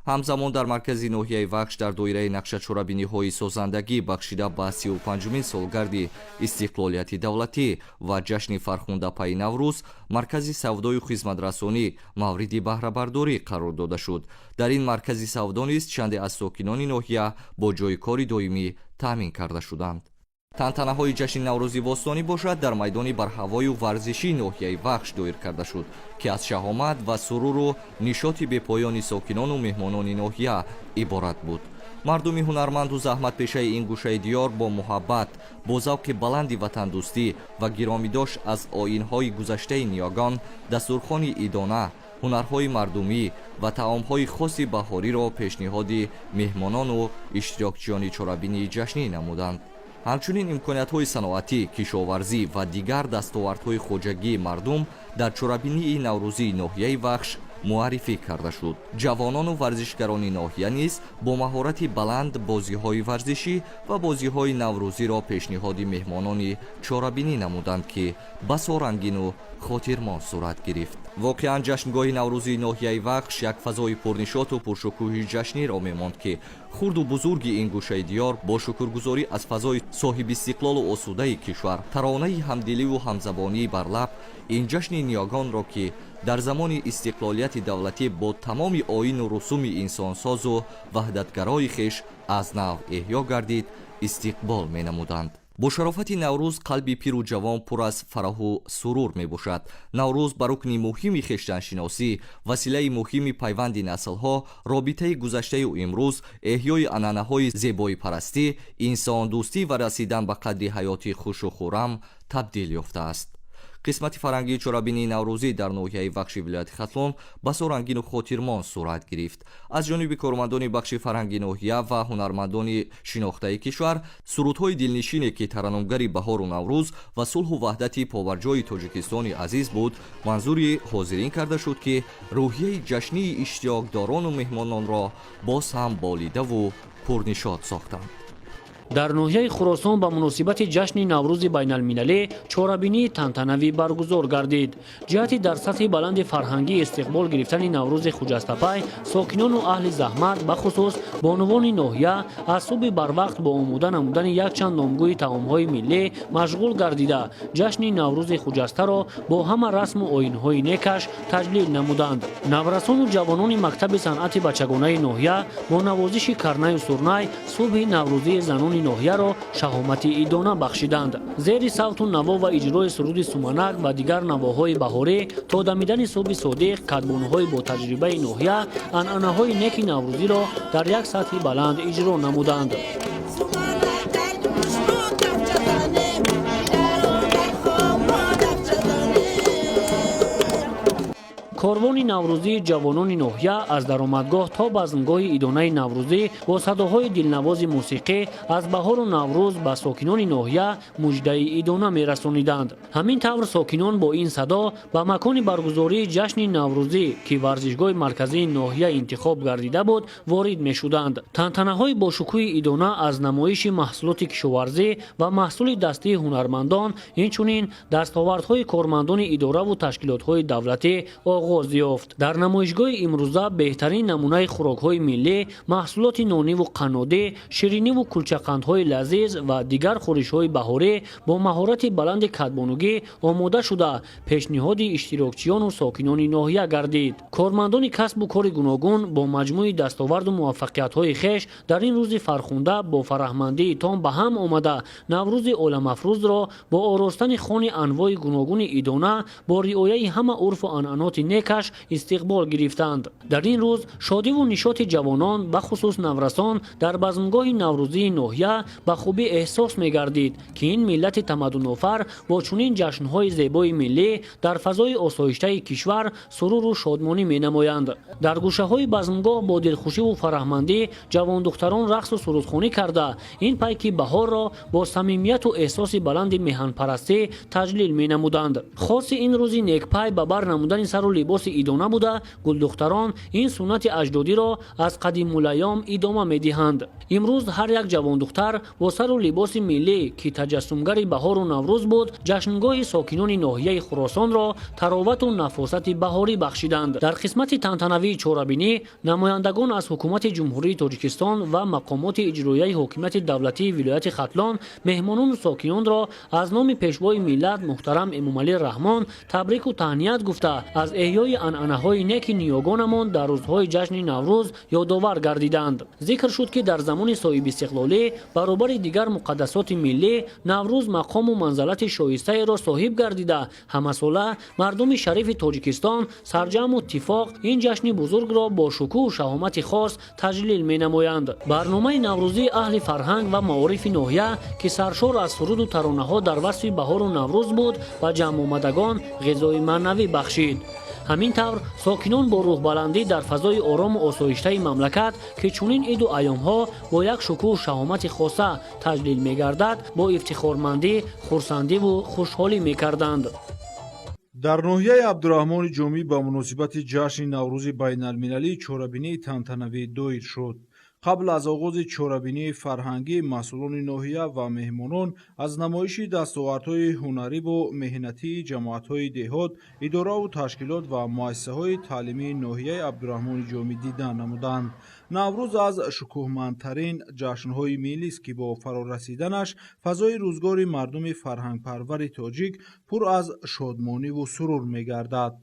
Ҳамзамон дар маркази ноҳияи Вахш дар доираи нақшачорабиниҳои созандагӣ бахшида ба 35-умин солгарди истиқлолияти давлатӣ ва ҷашни фархундапайи Наврӯз маркази савдою хизматрасонӣ мавриди баҳрабардорӣ қарор дода шуд. Дар ин маркази савдо низ чанде аз сокинони ноҳия бо ҷойи кори доимӣ таъмин карда шуданд. Тантанаҳои ҷашни Наврӯзи бостонӣ бошад, дар майдони барҳавою варзишии ноҳияи Вахш доир карда шуд, ки аз шаҳомат ва суруру нишоти бепоёни сокинону меҳмонони ноҳия иборат буд. Мардуми ҳунарманду заҳматпешаи ин гӯшаи диёр бо муҳаббат, бо завқи баланди ватандӯстӣ ва гиромидошт аз оинҳои гузаштаи ниёгон дастурхони идона, ҳунарҳои мардумӣ ва таомҳои хоси баҳориро пешниҳоди меҳмонону иштирокчиёни чорабинии ҷашнӣ намуданд. Ҳамчунин имкониятҳои саноатӣ, кишоварзӣ ва дигар дастовардҳои хоҷагии мардум дар чорабинии наврӯзии ноҳияи Вахш муаррифӣ карда шуд. Ҷавонону варзишгарони ноҳия низ бо маҳорати баланд бозиҳои варзишӣ ва бозиҳои наврӯзиро пешниҳоди меҳмонони чорабинӣ намуданд, ки басо рангину хотирмон сурат гирифт. Воқеан, ҷашнгоҳи наврӯзии ноҳияи Вахш як фазои пурнишоту пуршукӯҳи ҷашниро мемонд, ки хурду бузурги ин гӯшаи диёр бо шукргузорӣ аз фазои соҳибистиқлолу осудаи кишвар, таронаи ҳамдиливу ҳамзабонӣ бар лаб, ин ҷашни ниёгонро, ки дар замони истиқлолияти давлатӣ бо тамоми оину русуми инсонсозу ваҳдатгарои хеш аз нав эҳё гардид, истиқбол менамуданд. Бо шарофати Наврӯз қалби пиру ҷавон пур аз фараҳу сурур мебошад. Наврӯз ба рукни муҳими хештаншиносӣ, василаи муҳими пайванди наслҳо, робитаи гузаштаю имрӯз, эҳёи анъанаҳои зебоипарастӣ, инсондӯстӣ ва расидан ба қадри ҳаёти хушу хуррам табдил ёфтааст. Қисмати фарҳангии чорабинии наврӯзӣ дар ноҳияи Вахши вилояти Хатлон басо рангину хотирмон сурат гирифт. Аз ҷониби кормандони бахши фарҳанги ноҳия ва ҳунармандони шинохтаи кишвар сурудҳои дилнишине, ки тараннумгари баҳору Наврӯз ва сулҳу ваҳдати побарҷои Тоҷикистони азиз буд, манзури ҳозирин карда шуд, ки рӯҳияи ҷашнии иштирокдорону меҳмононро боз ҳам болидаву пурнишот сохтанд. Дар ноҳияи Хуросон ба муносибати ҷашни Наврӯзи байналмилалӣ чорабинии тантанавӣ баргузор гардид. Ҷиҳати дар сатҳи баланди фарҳангӣ истиқбол гирифтани Наврӯзи хуҷастапай, сокинону аҳли заҳмат, бахусус бонувони ноҳия, аз субҳи барвақт бо омода намудани якчанд номгӯи таомҳои миллӣ машғул гардида, ҷашни Наврӯзи хуҷастаро бо ҳама расму оинҳои некаш таҷлил намуданд. Наврасону ҷавонони мактаби санъати бачагонаи ноҳия бо навозиши карнаю сурнай субҳи наврӯзии занони ноҳияро шаҳомати идона бахшиданд. Зери савту наво ва иҷрои суруди суманак ва дигар навоҳои баҳорӣ то дамидани субҳи содиқ кадбонуҳои ботаҷрибаи ноҳия анъанаҳои неки наврӯзиро дар як сатҳи баланд иҷро намуданд. Корвони наврӯзии ҷавонони ноҳия аз даромадгоҳ то базмгоҳи идонаи наврӯзӣ бо садоҳои дилнавози мусиқӣ аз баҳору Наврӯз ба сокинони ноҳия муждаи идона мерасониданд. Ҳамин тавр, сокинон бо ин садо ба макони баргузории ҷашни наврӯзӣ, ки варзишгоҳи марказии ноҳия интихоб гардида буд, ворид мешуданд. Тантанаҳои бошукӯҳи идона аз намоиши маҳсулоти кишоварзӣ ва маҳсули дастии ҳунармандон, инчунин дастовардҳои кормандони идораву ташкилотҳои давлатӣ оғоз ёфт. Дар намоишгоҳи имрӯза беҳтарин намунаи хӯрокҳои миллӣ, маҳсулоти нониву қаннодӣ, шириниву кулчақандҳои лазиз ва дигар хӯришҳои баҳорӣ бо маҳорати баланди кадбонугӣ омода шуда, пешниҳоди иштирокчиёну сокинони ноҳия гардид. Кормандони касбу кори гуногун бо маҷмӯи дастоварду муваффақиятҳои хеш дар ин рӯзи фархунда бо фараҳмандии том ба ҳам омада, Наврӯзи оламафрӯзро бо оростани хони анвои гуногуни идона бо риояи ҳама урфу анъаноти некаш истиқбол гирифтанд. Дар ин рӯз шодиву нишоти ҷавонон, бахусус наврасон, дар базмгоҳи наврӯзии ноҳия ба хубӣ эҳсос мегардид, ки ин миллати тамаддунофар бо чунин ҷашнҳои зебои миллӣ дар фазои осоиштаи кишвар суруру шодмонӣ менамоянд. Дар гӯшаҳои базмгоҳ бо дилхушиву фараҳмандӣ ҷавондухтарон рақсу сурудхонӣ карда, ин пайки баҳорро бо самимияту эҳсоси баланди меҳанпарастӣ таҷлил менамуданд. Хоси ин рӯзи некпай ба бар намудани сару либоси идона буда, гулдухтарон ин суннати аҷдодиро аз қадимулайём идома медиҳанд. Имрӯз ҳар як ҷавондухтар бо сару либоси миллӣ, ки таҷассумгари баҳору Наврӯз буд, ҷашнгоҳи сокинони ноҳияи Хуросонро таровату нафосати баҳорӣ бахшиданд. Дар қисмати тантанавии чорабинӣ намояндагон аз ҳукумати Ҷумҳурии Тоҷикистон ва мақомоти иҷроияи ҳокимияти давлатии вилояти Хатлон меҳмонону сокинонро аз номи Пешвои миллат муҳтарам Эмомалӣ Раҳмон табрику таҳният гуфта, аз эҳёи эҳёи анъанаҳои неки ниёгонамон дар рӯзҳои ҷашни Наврӯз ёдовар гардиданд. Зикр шуд, ки дар замони соҳибистиқлолӣ баробари дигар муқаддасоти миллӣ Наврӯз мақому манзалати шоистаеро соҳиб гардида, ҳамасола мардуми шарифи Тоҷикистон сарҷамъу иттифоқ ин ҷашни бузургро бо шукӯҳу шаҳомати хос таҷлил менамоянд. Барномаи наврӯзии аҳли фарҳанг ва маорифи ноҳия, ки саршор аз суруду таронаҳо дар васфи баҳору Наврӯз буд, ба ҷамъомадагон ғизои маънавӣ бахшид. Ҳамин тавр, сокинон бо рӯҳбаландӣ дар фазои орому осоиштаи мамлакат, ки чунин иду айёмҳо бо як шукӯҳу шаҳомати хоса таҷлил мегардад, бо ифтихормандӣ, хурсандиву хушҳолӣ мекарданд. Дар ноҳияи Абдураҳмони Ҷомӣ ба муносибати ҷашни Наврӯзи байналмилалӣ чорабинии тантанавӣ доир шуд. Қабл аз оғози чорабинии фарҳангӣ масъулони ноҳия ва меҳмонон аз намоиши дастовардҳои ҳунариву меҳнатии ҷамоатҳои деҳот, идораву ташкилот ва муассисаҳои таълимии ноҳияи Абдураҳмони Ҷомӣ дидан намуданд. Наврӯз аз шукӯҳмандтарин ҷашнҳои миллист, ки бо фарорасиданаш фазои рӯзгори мардуми фарҳангпарвари тоҷик пур аз шодмониву сурур мегардад.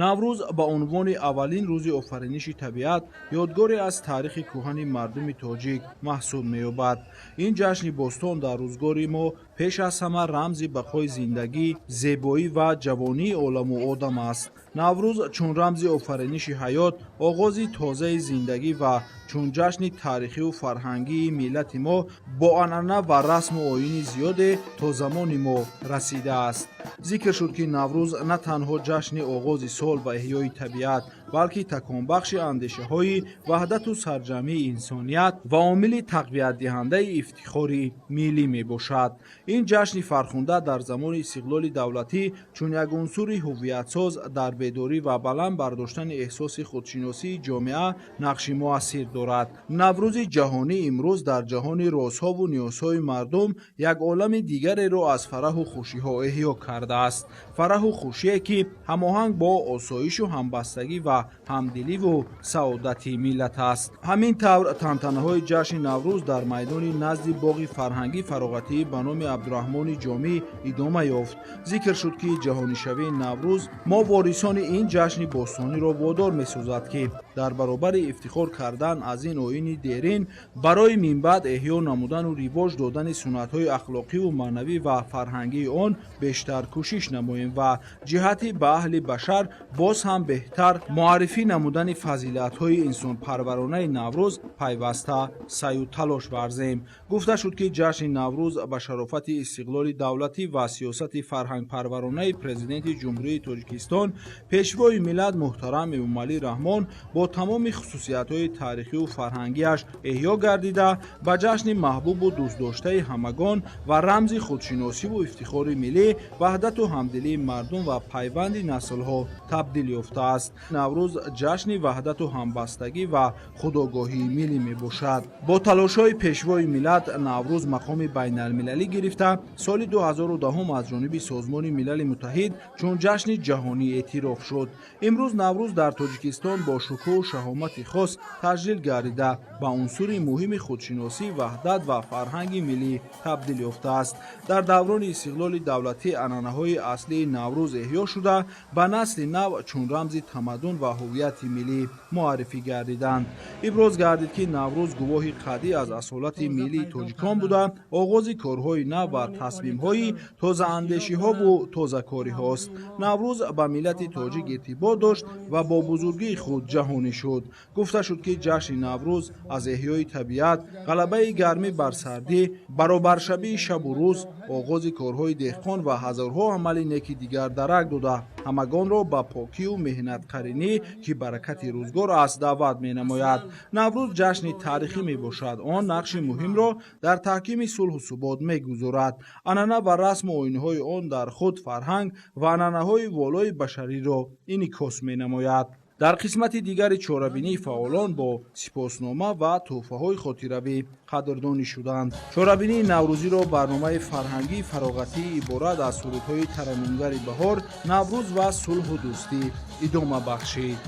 Наврӯз ба унвони аввалин рӯзи офариниши табиат ёдгоре аз таърихи кӯҳани мардуми тоҷик маҳсуб меёбад. Ин ҷашни бостон дар рӯзгори мо пеш аз ҳама рамзи бақои зиндагӣ, зебоӣ ва ҷавонии оламу одам аст. Наврӯз чун рамзи офариниши ҳаёт, оғози тозаи зиндагӣ ва чун ҷашни таърихиву фарҳангии миллати мо бо анъана ва расму оини зиёде то замони мо расидааст. Зикр шуд, ки Наврӯз на танҳо ҷашни оғози сол ва эҳёи табиат, балки таконбахши андешаҳои ваҳдату сарҷамъии инсоният ва омили тақвиятдиҳандаи ифтихори миллӣ мебошад. Ин ҷашни фархунда дар замони истиқлоли давлатӣ чун як унсури ҳуввиятсоз дар бедорӣ ва баланд бардоштани эҳсоси худшиносии ҷомеа нақши муассир дорад. Наврӯзи ҷаҳонӣ имрӯз дар ҷаҳони розҳову ниёзҳои мардум як олами дигареро аз фараҳу хушиҳо эҳё кардааст. Фараҳу хушие, ки ҳамоҳанг бо осоишу ҳамбастагӣ ва ҳамдиливу саодати миллат аст. Ҳамин тавр, тантанаҳои ҷашни Наврӯз дар майдони назди боғи фарҳангӣ фароғатӣ ба номи Абдураҳмони Ҷомӣ идома ёфт. Зикр шуд, ки ҷаҳонишавии Наврӯз мо ворисони ин ҷашни бостониро водор месозад, ки дар баробари ифтихор кардан аз ин оини дерин, барои минбаъд эҳё намудану ривоҷ додани суннатҳои ахлоқиву маънавӣ ва фарҳангии он бештар кӯшиш намоем ва ҷиҳати ба аҳли башар боз ҳам беҳтар муаррифӣ намудани фазилатҳои инсонпарваронаи Наврӯз пайваста саъю талош варзем. Гуфта шуд, ки ҷашни Наврӯз ба шарофати истиқлоли давлатӣ ва сиёсати фарҳангпарваронаи Президенти Ҷумҳурии Тоҷикистон, Пешвои миллат муҳтарам Эмомалӣ Раҳмон бо тамоми хусусиятҳои таърихиву фарҳангиаш эҳё гардида, ба ҷашни маҳбубу дӯстдоштаи ҳамагон ва рамзи худшиносиву ифтихори миллӣ, ваҳдату ҳамдилии мардум ва пайванди наслҳо табдил ёфтааст. Наврӯз ҷашни ваҳдату ҳамбастагӣ ва худогоҳии миллӣ мебошад. Бо талошҳои Пешвои миллат Наврӯз мақоми байналмилалӣ гирифта, соли 2010 аз ҷониби Созмони Милали Муттаҳид чун ҷашни ҷаҳонӣ эътироф шуд. Имрӯз Наврӯз дар Тоҷикистон бо шукӯҳу шаҳомати хос таҷлил гардида, ба унсури муҳими худшиносӣ, ваҳдат ва фарҳанги миллӣ табдил ёфтааст. Дар даврони истиқлоли давлатӣ анъанаҳои аслии Наврӯз эҳё шуда, ба насли нав чун рамзи тамаддун ва ҳуввияти миллӣ муаррифӣ гардиданд. Иброз гардид, ки Наврӯз гувоҳи қадӣ аз асолати миллии тоҷикон буда, оғози корҳои нав ва тасмимҳои тозаандешиҳову тозакориҳост. Наврӯз ба миллати тоҷик иртибот дошт ва бо бузургии худ ҷаҳонӣ шуд. Гуфта шуд, ки ҷашни Наврӯз аз эҳёи табиат, ғалабаи гармӣ бар сардӣ, баробаршавии шабу рӯз, оғози корҳои деҳқон ва ҳазорҳо амали неки дигар дарак дода, ҳамагонро ба покию меҳнатқаринӣ, ки баракати рӯзгор аст, даъват менамояд. Наврӯз ҷашни таърихӣ мебошад. Он нақши муҳимро дар таҳкими сулҳу субот мегузорад. Анъана ва расму оинҳои он дар худ фарҳанг ва анъанаҳои волои башариро инъикос менамояд. Дар қисмати дигари чорабинии фаъолон бо сипоснома ва тӯҳфаҳои хотиравӣ қадрдонӣ шуданд. Чорабинии наврӯзиро барномаи фарҳангии фароғатӣ иборат аз сурудҳои тараннумгари баҳор, Наврӯз ва сулҳу дӯстӣ идома бахшид.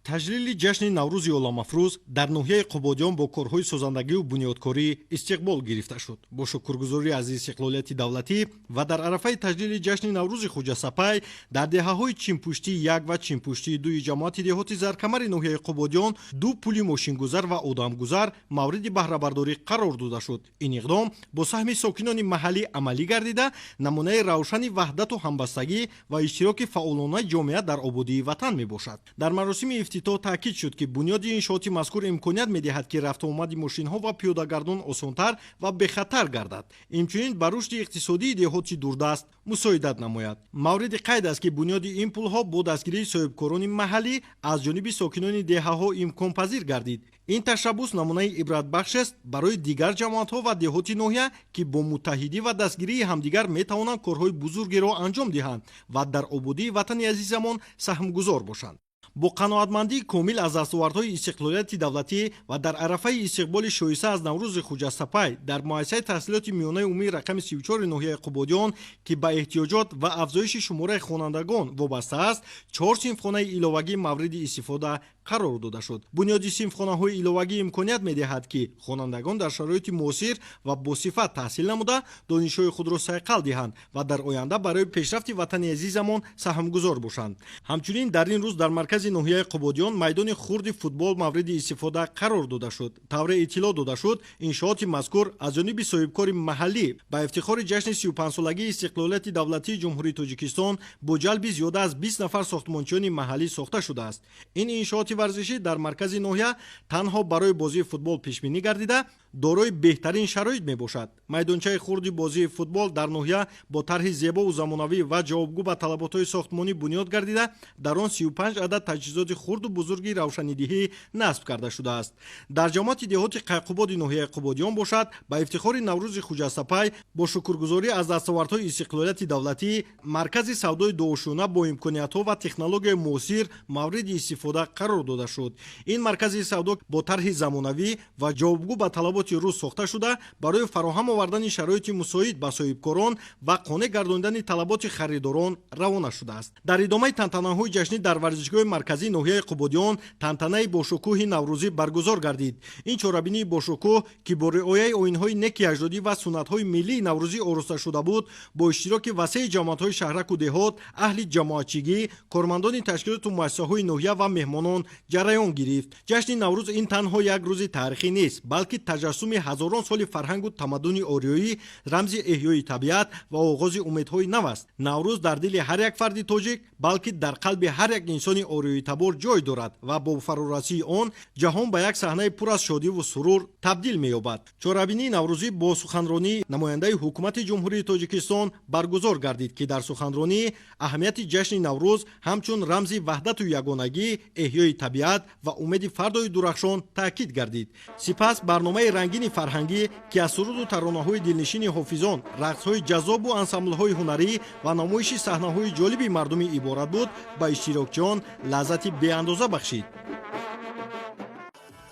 Таҷлили ҷашни Наврӯзи оламафрӯз дар ноҳияи Қубодиён бо корҳои созандагиву бунёдкорӣ истиқбол гирифта шуд. Бо шукргузорӣ аз истиқлолияти давлатӣ ва дар арафаи таҷлили ҷашни Наврӯзи хуҷастапай дар деҳаҳои Чимпуштии як ва Чимпуштии дуи ҷамоати деҳоти Заркамари ноҳияи Қубодиён ду пули мошингузар ва одамгузар мавриди баҳрабардорӣ қарор дода шуд. Ин иқдом бо саҳми сокинони маҳаллӣ амалӣ гардида, намунаи равшани ваҳдату ҳамбастагӣ ва иштироки фаъолонаи ҷомеа дар ободии ватан мебошад. Дар маросими ифтитоҳ таъкид шуд, ки бунёди иншооти мазкур имконият медиҳад, ки рафтуомади мошинҳо ва пиёдагардон осонтар ва бехатар гардад, инчунин ба рушди иқтисодии деҳоти дурдаст мусоидат намояд. Мавриди қайд аст, ки бунёди ин пулҳо бо дастгирии соҳибкорони маҳаллӣ аз ҷониби сокинони деҳаҳо имконпазир гардид. Ин ташаббус намунаи ибратбахш аст барои дигар ҷамоатҳо ва деҳоти ноҳия, ки бо муттаҳидӣ ва дастгирии ҳамдигар метавонанд корҳои бузургеро анҷом диҳанд ва дар ободии ватани азизамон саҳмгузор бошанд. Бо қаноатмандии комил аз дастовардҳои истиқлолияти давлатӣ ва дар арафаи истиқболи шоиста аз Наврӯзи хуҷастапай дар муассисаи таҳсилоти миёнаи умумии рақами 34 ноҳияи Қубодиён, ки ба эҳтиёҷот ва афзоиши шумораи хонандагон вобаста аст, чор синфхонаи иловагӣ мавриди истифода қарор дода шуд. Бунёди синфхонаҳои иловагӣ имконият медиҳад, ки хонандагон дар шароити муосир ва босифат таҳсил намуда, донишҳои худро сайқал диҳанд ва дар оянда барои пешрафти ватани азизамон саҳмгузор бошанд. Ҳамчунин дар ин рӯз дар маркази ноҳияи Қубодиён майдони хурди футбол мавриди истифода қарор дода шуд. Тавре иттилоъ дода шуд, иншооти мазкур аз ҷониби соҳибкори маҳаллӣ ба ифтихори ҷашни 35-солагии истиқлолияти давлатии Ҷумҳурии Тоҷикистон бо ҷалби зиёда аз 20 нафар сохтмончиёни маҳаллӣ сохта шудааст. Ин иншооти варзишӣ дар маркази ноҳия танҳо барои бозии футбол пешбинӣ гардида, дорои беҳтарин шароит мебошад. Майдончаи хурди бозии футбол дар ноҳия бо тарҳи зебову замонавӣ ва ҷавобгӯ ба талаботҳои сохтмонӣ бунёд гардида, дар он 35 адад таҷҳизоти хурду бузурги равшанидиҳӣ насб карда шудааст. Дар ҷамоати деҳоти Қайқубоди ноҳияи Қубодиён бошад, ба ифтихори Наврӯзи хуҷастапай бо шукргузорӣ аз дастовардҳои истиқлолияти давлатӣ маркази савдои дуошӯна бо имкониятҳо ва технологияи муосир мавриди истифода қарор дода шуд. Ин маркази савдо бо тарҳи замонавӣ ва ҷавобгӯ ба талаботи рӯз сохта шуда, барои фароҳам овардани шароити мусоид ба соҳибкорон ва қонеъ гардондани талаботи харидорон равона шудааст. Дар идомаи тантанаҳои ҷашнӣ дар варзишгоҳи марказии ноҳияи Қубодиён тантанаи бошукӯҳи наврӯзӣ баргузор гардид. Ин чорабинии бошукӯҳ, ки бо риояи оинҳои неки аҷдодӣ ва суннатҳои миллии наврӯзӣ ороста шуда буд, бо иштироки васеи ҷамоатҳои шаҳраку деҳот, аҳли ҷамоатчигӣ, кормандони ташкилоту муассисаҳои ноҳия ва меҳмонон ҷараён гирифт. Ҷашни Наврӯз ин танҳо як рӯзи таърихӣ нест, балки таҷассуми ҳазорон соли фарҳангу тамаддуни ориёӣ, рамзи эҳёи табиат ва оғози умедҳои нав аст. Наврӯз дар дили ҳар як фарди тоҷик, балки дар қалби ҳар як инсони ориёитабор ҷой дорад ва бо фарорасии он ҷаҳон ба як саҳнаи пур аз шодиву сурур табдил меёбад. Чорабинии наврӯзӣ бо суханронии намояндаи ҳукумати Ҷумҳурии Тоҷикистон баргузор гардид, ки дар суханронӣ аҳамияти ҷашни Наврӯз ҳамчун рамзи ваҳдату ягонагӣ, эҳёи табиат ва умеди фардои дурахшон таъкид гардид. Сипас барномаи рангини фарҳангӣ, ки аз суруду таронаҳои дилнишини ҳофизон, рақсҳои ҷаззобу ансамблҳои ҳунарӣ ва намоиши саҳнаҳои ҷолиби мардумӣ иборат буд, ба иштирокчиён лаззати беандоза бахшид.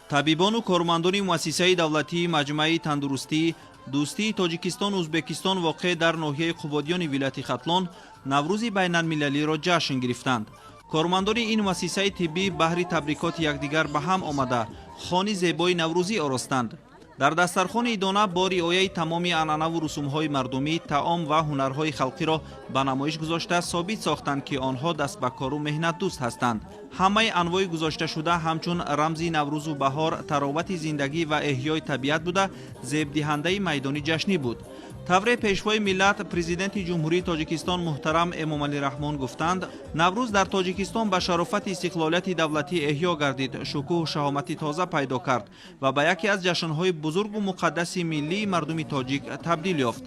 Табибону кормандони муассисаи давлатии маҷмӯаи тандурустӣ дӯстии Тоҷикистон Ӯзбекистон воқеъ дар ноҳияи Қубодиёни вилояти Хатлон Наврӯзи байналмилалиро ҷашн гирифтанд. Кормандони ин муассисаи тиббӣ баҳри табрикоти якдигар ба ҳам омада, хони зебои наврӯзӣ оростанд. Дар дастархони идона бо риояи тамоми анъанаву русумҳои мардумӣ таом ва ҳунарҳои халқиро ба намоиш гузошта, собит сохтанд, ки онҳо даст ба кору меҳнатдӯст ҳастанд. Ҳамаи анвои гузошташуда ҳамчун рамзи наврӯзу баҳор, таровати зиндагӣ ва эҳёи табиат буда, зебдиҳандаи майдони ҷашнӣ буд. Тавре Пешвои миллат, Президенти Ҷумҳурии Тоҷикистон муҳтарам Эмомалӣ Раҳмон гуфтанд, Наврӯз дар Тоҷикистон ба шарофати истиқлолияти давлатӣ эҳё гардид, шукӯҳу шаҳомати тоза пайдо кард ва ба яке аз ҷашнҳои бузургу муқаддаси миллии мардуми тоҷик табдил ёфт.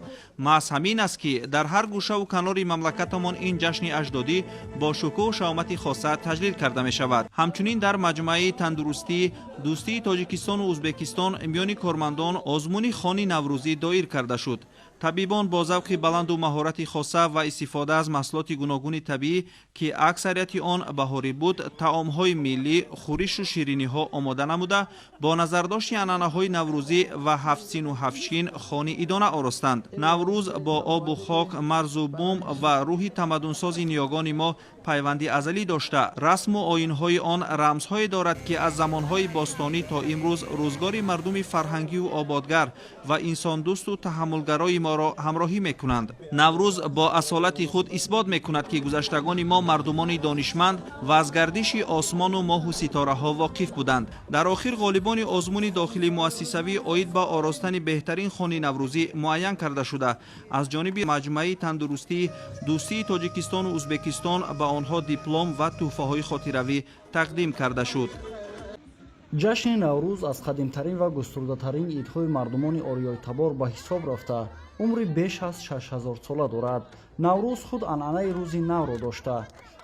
Маҳз ҳамин аст, ки дар ҳар гӯшаву канори мамлакатамон ин ҷашни аҷдодӣ бо шукӯҳу шаҳомати хоса таҷлил карда мешавад. Ҳамчунин дар маҷмӯаи тандурустӣ дӯстии Тоҷикистону Ӯзбекистон миёни кормандон озмуни хони наврӯзӣ доир карда шуд. Табибон бо завқи баланду маҳорати хоса ва истифода аз маҳсулоти гуногуни табиӣ, ки аксарияти он баҳорӣ буд, таомҳои миллӣ, хӯришу шириниҳо омода намуда, бо назардошти анъанаҳои наврӯзӣ ва ҳафтсину ҳафтшин хони идона оростанд. Наврӯз бо обу хок, марзу бум ва рӯҳи тамаддунсози ниёгони мо пайванди азалӣ дошта, расму оинҳои он рамзҳое дорад, ки аз замонҳои бостонӣ то имрӯз рӯзгори мардуми фарҳангию ободгар ва инсондӯсту таҳаммулгарои моро ҳамроҳӣ мекунанд. Наврӯз бо асолати худ исбот мекунад, ки гузаштагони мо мардумони донишманд ва аз гардиши осмону моҳу ситораҳо воқиф буданд. Дар охир ғолибони озмуни дохили муассисавӣ оид ба оростани беҳтарин хони наврӯзӣ муайян карда шуда, аз ҷониби маҷмӯаи тандурустии дӯстии Тоҷикистону Ӯзбекистон ба онҳо диплом ва тӯҳфаҳои хотиравӣ тақдим карда шуд. Ҷашни Наврӯз аз қадимтарин ва густурдатарин идҳои мардумони ориёйтабор ба ҳисоб рафта, умри беш аз 6000 сола дорад. Наврӯз худ анъанаи рӯзи навро дошта,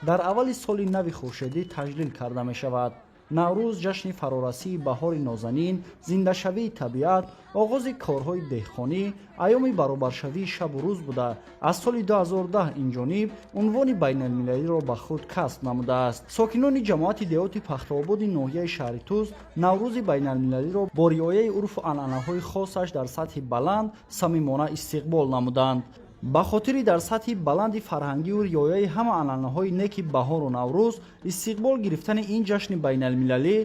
дар аввали соли нави хуршедӣ таҷлил карда мешавад. Наврӯз ҷашни фарорасии баҳори нозанин, зиндашавии табиат, оғози корҳои деҳқонӣ, айёми баробаршавии шабу рӯз буда, аз соли 2010 инҷониб унвони байналмилалиро ба худ касб намудааст. Сокинони ҷамоати деҳоти Пахтаободи ноҳияи шаҳри Тӯз Наврӯзи байналмилалиро бо риояи урфу анъанаҳои хосаш дар сатҳи баланд самимона истиқбол намуданд. Ба хотири дар сатҳи баланди фарҳангию риояи ҳама анъанаҳои неки баҳору Наврӯз истиқбол гирифтани ин ҷашни байналмилалӣ,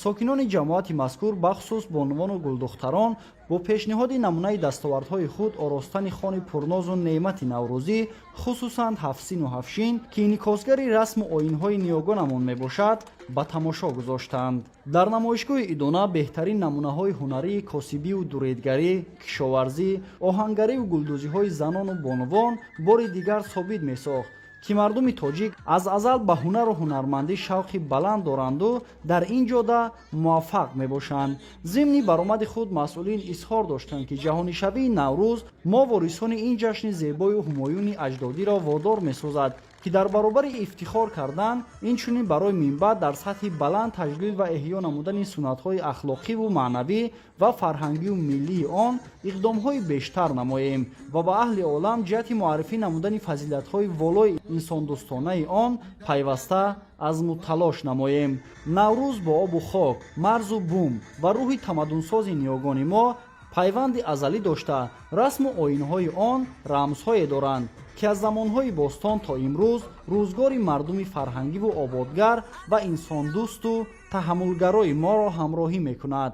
сокинони ҷамоати мазкур, бахусус бонувону гулдухтарон, бо пешниҳоди намунаи дастовардҳои худ, оростани хони пурнозу неъмати наврӯзӣ, хусусан ҳафтсину ҳафтшин, ки инъикосгари расму оинҳои ниёгонамон мебошад, ба тамошо гузоштанд. Дар намоишгоҳи идона беҳтарин намунаҳои ҳунарии косибию дуредгарӣ, кишоварзӣ, оҳангариву гулдӯзиҳои занону бонувон бори дигар собит месохт, ки мардуми тоҷик аз азал ба ҳунару ҳунармандӣ шавқи баланд доранду дар ин ҷода муваффақ мебошанд. Зимни баромади худ масъулин изҳор доштанд, ки ҷаҳонишавии Наврӯз мо ворисони ин ҷашни зебою ҳумоюни аҷдодиро водор месозад, ки дар баробари ифтихор кардан, инчунин барои минбаъд дар сатҳи баланд таҷлил ва эҳё намудани суннатҳои ахлоқиву маънавӣ ва фарҳангию миллии он иқдомҳои бештар намоем ва ба аҳли олам ҷиҳати муаррифӣ намудани фазилатҳои волои инсондӯстонаи он пайваста азму талош намоем. Наврӯз бо обу хок, марзу бум ва рӯҳи тамаддунсози ниёгони мо пайванди азалӣ дошта, расму оинҳои он рамзҳое доранд, ки аз замонҳои бостон то имрӯз рӯзгори мардуми фарҳангиву ободгар ва инсондӯсту таҳаммулгарои моро ҳамроҳӣ мекунад.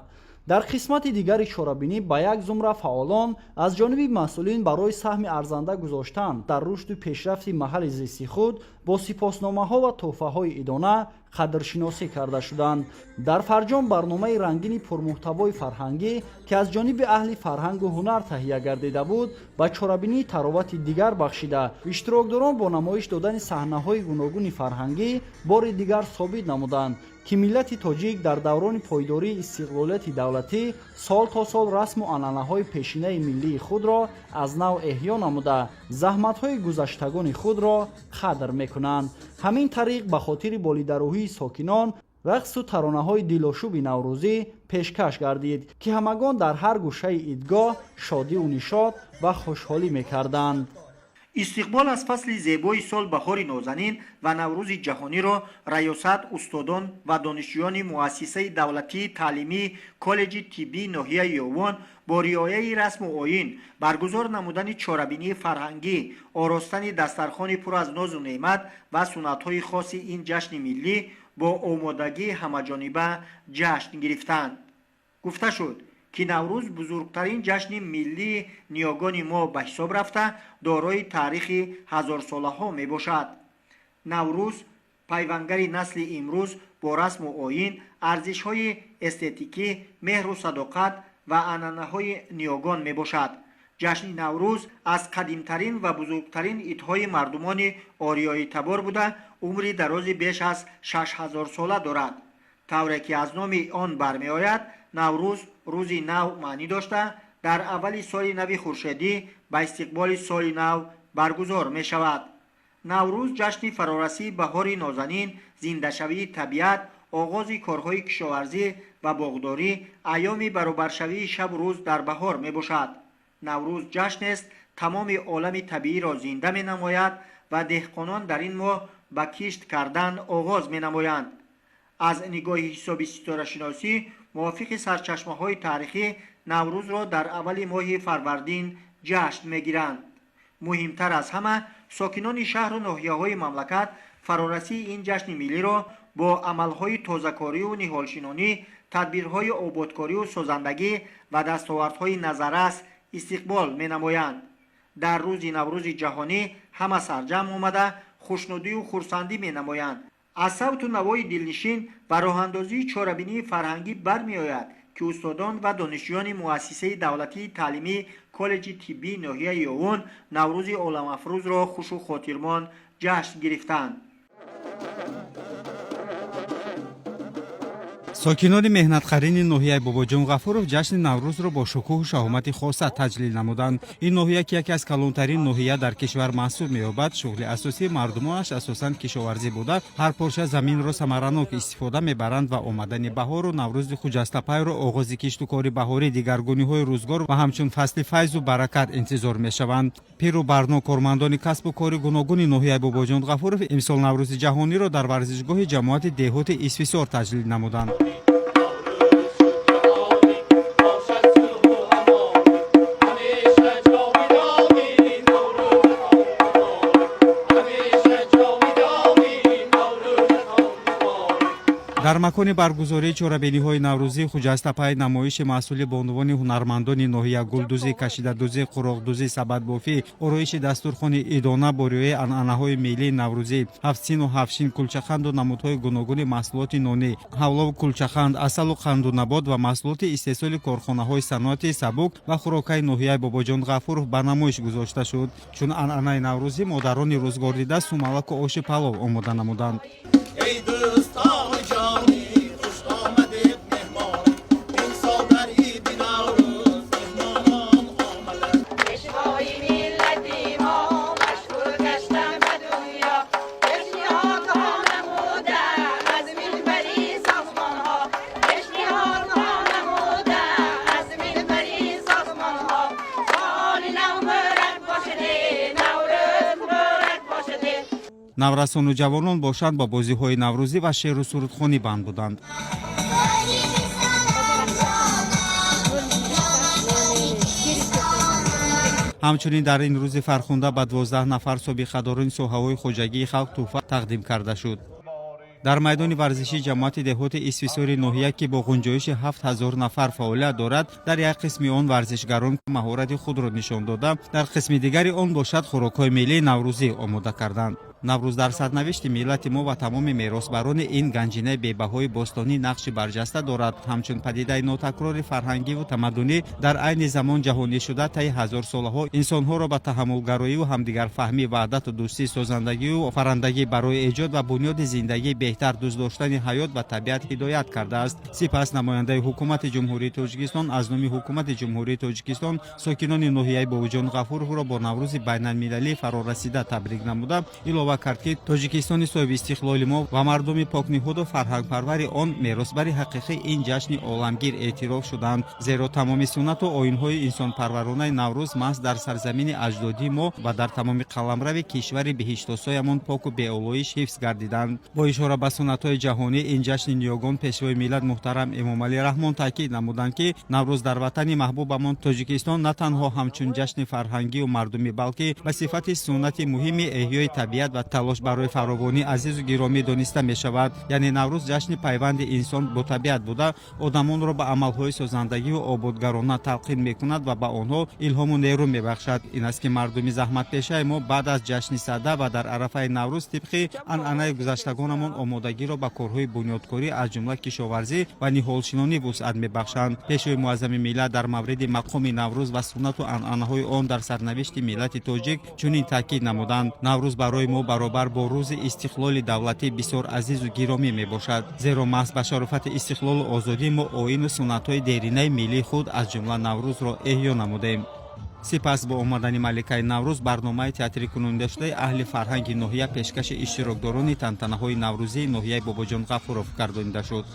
Дар қисмати дигари чорабинӣ ба як зумра фаъолон аз ҷониби масъулин барои саҳми арзанда гузоштан дар рушду пешрафти маҳалли зисти худ бо сипосномаҳо ва тӯҳфаҳои идона қадршиносӣ карда шуданд. Дар фарҷом барномаи рангини пурмуҳтавои фарҳангӣ, ки аз ҷониби аҳли фарҳангу ҳунар таҳия гардида буд, ба чорабинии таровати дигар бахшида, иштирокдорон бо намоиш додани саҳнаҳои гуногуни фарҳангӣ бори дигар собит намуданд, ки миллати тоҷик дар даврони пойдории истиқлолияти давлатӣ сол то сол расму анъанаҳои пешинаи миллии худро аз нав эҳё намуда, заҳматҳои гузаштагони худро қадр мекунанд. Ҳамин тариқ, ба хотири болидарӯҳии сокинон рақсу таронаҳои дилошӯби наврӯзӣ пешкаш гардид, ки ҳамагон дар ҳар гӯшаи идгоҳ шодиву нишот ва хушҳолӣ мекарданд. Истиқбол аз фасли зебои сол, баҳори нозанин ва Наврӯзи ҷаҳониро раёсат, устодон ва донишҷӯёни муассисаи давлатии таълимии коллеҷи тиббии ноҳияи Ёвон бо риояи расму оин, баргузор намудани чорабинии фарҳангӣ, оростани дастархони пур аз нозу неъмат ва суннатҳои хоси ин ҷашни миллӣ бо омодагии ҳамаҷониба ҷашн гирифтанд. Гуфта шуд, ки Наврӯз бузургтарин ҷашни миллии ниёгони мо ба ҳисоб рафта, дорои таърихи ҳазорсолаҳо мебошад. Наврӯз пайвангари насли имрӯз бо расму оин, арзишҳои эстетикӣ, меҳру садоқат ва анъанаҳои ниёгон мебошад. Ҷашни Наврӯз аз қадимтарин ва бузургтарин идҳои мардумони ориёитабор буда, умри дарози беш аз 6000сола дорад. Тавре ки аз номи он бармеояд, Наврӯз рӯзи нав маънӣ дошта, дар аввали соли нави хуршедӣ ба истиқболи соли нав баргузор мешавад. Наврӯз ҷашни фарорасии баҳори нозанин, зиндашавии табиат, оғози корҳои кишоварзӣ ва боғдорӣ, айёми баробаршавии шабу рӯз дар баҳор мебошад. Наврӯз ҷашнест Тамоми олами табииро зинда менамояд ва деҳқонон дар ин моҳ ба кишт кардан оғоз менамоянд. Аз нигоҳи ҳисоби ситорашиносӣ, мувофиқи сарчашмаҳои таърихӣ, Наврӯзро дар аввали моҳи фарвардин ҷашн мегиранд. Муҳимтар аз ҳама, сокинони шаҳру ноҳияҳои мамлакат фарорасии ин ҷашни миллиро бо амалҳои тозакорию ниҳолшинонӣ, тадбирҳои ободкорию созандагӣ ва дастовардҳои назаррас истиқбол менамоянд. Дар рӯзи Наврӯзи ҷаҳонӣ ҳама сарҷамъ омада, хушнудию хурсандӣ менамоянд. Аз савту навои дилнишин ва роҳандозии чорабинии фарҳангӣ бармеояд, ки устодон ва донишҷӯёни муассисаи давлатии таълимии коллеҷи тиббии ноҳияи Ёвон Наврӯзи оламафрӯзро хушу хотирмон ҷашн гирифтанд. Сокинони меҳнатқарини ноҳияи Бобоҷон Ғафуров ҷашни Наврӯзро бо шукӯҳу шаҳомати хоса таҷлил намуданд. Ин ноҳия, ки яке аз калонтарин ноҳия дар кишвар маҳсуб меёбад, шуғли асосии мардумонаш асосан кишоварзӣ буда, ҳар порча заминро самаранок истифода мебаранд ва омадани баҳору Наврӯзи хуҷастапайро оғози кишту кори баҳорӣ, дигаргуниҳои рӯзгор ва ҳамчун фасли файзу баракат интизор мешаванд. Пиру барно, кормандони касбу кори гуногуни ноҳияи Бобоҷон Ғафуров имсол Наврӯзи ҷаҳониро дар варзишгоҳи ҷамоати деҳоти Исфисор таҷлил намуданд. Дар макони баргузории чорабиниҳои наврӯзӣ хуҷастапай намоиши маҳсули бонувони ҳунармандони ноҳия: гулдӯзӣ, кашидадӯзӣ, қуроқдӯзӣ, сабадбофӣ, ороиши дастурхони идона бо риояи анъанаҳои миллии наврӯзӣ, ҳафтсину ҳафтшин, кулчақанду намудҳои гуногуни маҳсулоти нонӣ, ҳавлову кулчақанд, асалу қанду набот ва маҳсулоти истеҳсоли корхонаҳои саноати сабук ва хӯрокаи ноҳияи Бобоҷон Ғафуров ба намоиш гузошта шуд. Чун анъанаи наврӯзӣ, модарони рӯзгордида сумалаку оши палов омода намуданд. Наврасону ҷавонон бошанд, бо бозиҳои наврӯзӣ ва шеъру сурудхонӣ банд буданд. Ҳамчунин дар ин рӯзи фархунда ба 12 нафар собиқадорони соҳаҳои хоҷагии халқ тӯҳфа тақдим карда шуд. Дар майдони варзишии ҷамоати деҳоти Исфисори ноҳия, ки бо ғунҷоиши 7000 нафар фаъолият дорад, дар як қисми он варзишгарон маҳорати худро нишон дода, дар қисми дигари он бошад, хӯрокҳои миллии наврӯзӣ омода карданд. Наврӯз дар сарнавишти миллати мо ва тамоми меросбарони ин ганҷинаи бебаҳои бостонӣ нақши барҷаста дорад. Ҳамчун падидаи нотакрори фарҳангиву тамаддунӣ, дар айни замон ҷаҳонӣ шуда, таи ҳазорсолаҳо инсонҳоро ба таҳаммулгароиву ҳамдигарфаҳмӣ, ваҳдату дӯстӣ, созандагию фарандагӣ барои эҷод ва бунёди зиндагии беҳтар, дӯст доштани ҳаёт ва табиат ҳидоят кардааст. Сипас намояндаи Ҳукумати Ҷумҳурии Тоҷикистон аз номи Ҳукумати Ҷумҳурии Тоҷикистон сокинони ноҳияи Бобоҷон Ғафуровро бо Наврӯзи байналмилалӣ фарорасида табрик намуда, илова кард, ки Тоҷикистони соҳиби истиқлоли мо ва мардуми покниҳоду фарҳангпарвари он меросбари ҳақиқии ин ҷашни оламгир эътироф шуданд, зеро тамоми суннату оинҳои инсонпарваронаи Наврӯз маҳз дар сарзамини аҷдодии мо ва дар тамоми қаламрави кишвари биҳиштосоямон поку беолоиш ҳифз гардиданд. Бо ишора ба суннатҳои ҷаҳонӣ ин ҷашни ниёгон, Пешвои миллат муҳтарам Эмомалӣ Раҳмон таъкид намуданд, ки Наврӯз дар ватани маҳбубамон Тоҷикистон на танҳо ҳамчун ҷашни фарҳангию мардумӣ, балки ба сифати суннати муҳими эҳёи табиат ва талош барои фаровонии азизу гиромӣ дониста мешавад. Яъне Наврӯз ҷашни пайванди инсон бо табиат буда, одамонро ба амалҳои созандагиву ободгарона талқин мекунад ва ба онҳо илҳому нерӯ мебахшад. Ин аст, ки мардуми заҳматпешаи мо баъд аз ҷашни Сада ва дар арафаи Наврӯз тибқи анъанаи гузаштагонамон омодагиро ба корҳои бунёдкорӣ, аз ҷумла кишоварзӣ ва ниҳолшинонӣ вусъат мебахшанд. Пешвои муаззами миллат дар мавриди мақоми Наврӯз ва суннату анъанаҳои он дар сарнавишти миллати тоҷик чунин таъкид намуданд: «Наврӯз барои мо баробар бо рӯзи истиқлоли давлатӣ бисёр азизу гиромӣ мебошад, зеро маҳз ба шарофати истиқлолу озодӣ мо оину суннатҳои деринаи миллии худ, аз ҷумла Наврӯзро эҳё намудем». Сипас бо омадани маликаи Наврӯз барномаи театрикунонидашудаи аҳли фарҳанги ноҳия пешкаши иштирокдорони тантанаҳои наврӯзии ноҳияи Бобоҷон Ғафуров гардонида шуд.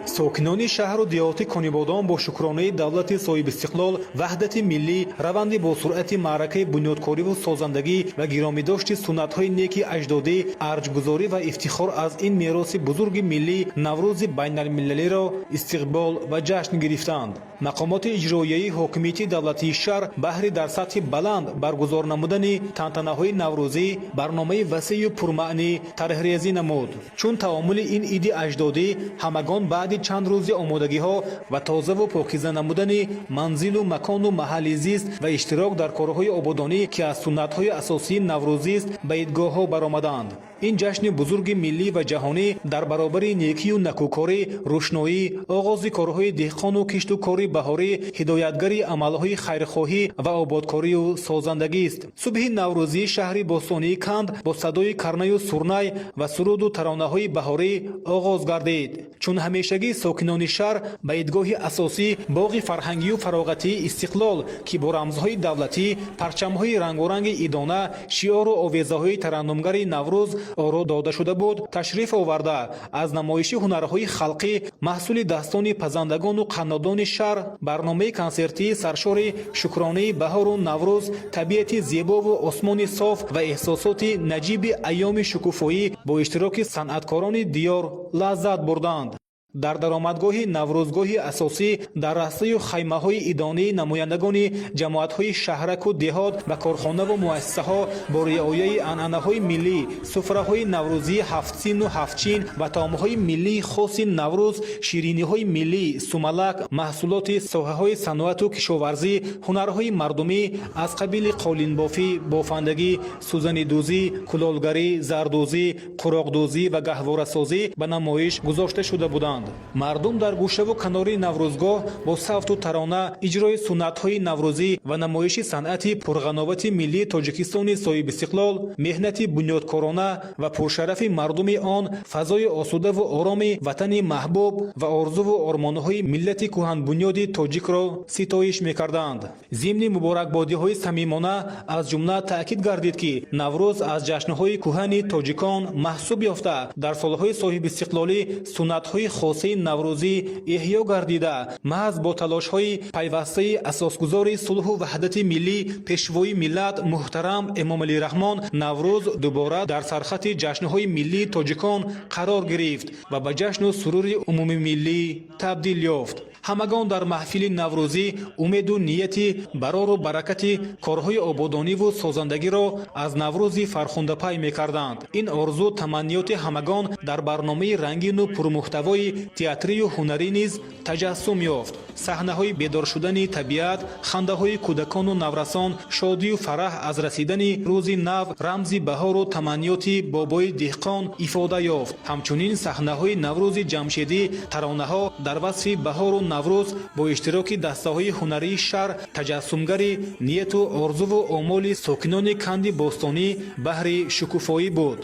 Сокинони шаҳру деҳоти Конибодом бо шукронаи давлати соҳибистиқлол, ваҳдати миллӣ, раванди босуръати маъракаи бунёдкориву созандагӣ ва гиромидошти суннатҳои неки аҷдодӣ, арҷгузорӣ ва ифтихор аз ин мероси бузурги миллӣ Наврӯзи байналмилалиро истиқбол ва ҷашн гирифтанд. Мақомоти иҷроияи ҳокимияти давлатии шаҳр баҳри дар сатҳи баланд баргузор намудани тантанаҳои наврӯзӣ барномаи васею пурмаънӣ тарҳрезӣ намуд. Чун таомули ин иди аҷдодӣ, ҳамагон баъди чанд рӯзи омодагиҳо ва тозаву покиза намудани манзилу макону маҳалли зист ва иштирок дар корҳои ободонӣ, ки аз суннатҳои асосии наврӯзист, ба идгоҳҳо баромаданд. Ин ҷашни бузурги миллӣ ва ҷаҳонӣ дар баробари некию накӯкорӣ, рӯшноӣ, оғози корҳои деҳқону кишту кори баҳорӣ, ҳидоятгари амалҳои хайрхоҳӣ ва ободкорию созандагист. Субҳи наврӯзӣ шаҳри бостонии Канд бо садои карнаю сурнай ва суруду таронаҳои баҳорӣ оғоз гардид. Чун ҳамешагӣ, сокинони шаҳр ба идгоҳи асосӣ, боғи фарҳангию фароғатии Истиқлол, ки бо рамзҳои давлатӣ, парчамҳои рангоранги идона, шиору овезаҳои тараннумгари Наврӯз оро дода шуда буд, ташриф оварда, аз намоиши ҳунарҳои халқӣ, маҳсули дастони пазандагону қаннодони шаҳр, барномаи консертии саршори шукронаи баҳору Наврӯз, табиати зебову осмони соф ва эҳсосоти наҷиби айёми шукуфоӣ бо иштироки санъаткорони диёр лаззат бурданд. Дар даромадгоҳи наврӯзгоҳи асосӣ, дар растаю хаймаҳои идонии намояндагони ҷамоатҳои шаҳраку деҳот ва корхонаву муассисаҳо бо риояи анъанаҳои миллӣ суфраҳои наврӯзии ҳафтсину ҳафтчин ва таомҳои миллии хоси Наврӯз, шириниҳои миллӣ, сумалак, маҳсулоти соҳаҳои саноату кишоварзӣ, ҳунарҳои мардумӣ аз қабили қолинбофӣ, бофандагӣ, сӯзанидӯзӣ, кулолгарӣ, зардӯзӣ, қуроқдӯзӣ ва гаҳворасозӣ ба намоиш гузошта шуда буданд. Мардум дар гӯшаву канори наврӯзгоҳ бо савту тарона, иҷрои суннатҳои наврӯзӣ ва намоиши санъати пурғановати миллии Тоҷикистони соҳибистиқлол, меҳнати бунёдкорона ва пуршарафи мардуми он, фазои осудаву ороми ватани маҳбуб ва орзуву ормонҳои миллати кӯҳанбунёди тоҷикро ситоиш мекарданд. Зимни муборакбодиҳои самимона, аз ҷумла таъкид гардид, ки Наврӯз аз ҷашнҳои кӯҳани тоҷикон маҳсуб ёфта, дар солҳои соҳибистиқлолӣ суннатҳои хосаи наврӯзӣ эҳё гардида, маҳз бо талошҳои пайвастаи асосгузори сулҳу ваҳдати миллӣ, Пешвои миллат муҳтарам Эмомалӣ Раҳмон Наврӯз дубора дар сархати ҷашнҳои миллии тоҷикон қарор гирифт ва ба ҷашну сурури умумимиллӣ табдил ёфт. Ҳамагон дар маҳфили наврӯзӣ умеду нияти барору баракати корҳои ободониву созандагиро аз Наврӯзи фархундапай мекарданд. Ин орзу таманниёти ҳамагон дар барномаи рангину пурмуҳтавои театрию ҳунарӣ низ таҷассум ёфт. Саҳнаҳои бедор шудани табиат, хандаҳои кӯдакону наврасон, шодию фараҳ аз расидани рӯзи нав, рамзи баҳору таманниёти бобои деҳқон ифода ёфт. Ҳамчунин саҳнаҳои Наврӯзи ҷамшедӣ, таронаҳо дар васфи баҳору Наврӯз бо иштироки дастаҳои ҳунарии шаҳр таҷассумгари нияту орзуву омоли сокинони Канди бостонӣ баҳри шукуфоӣ буд.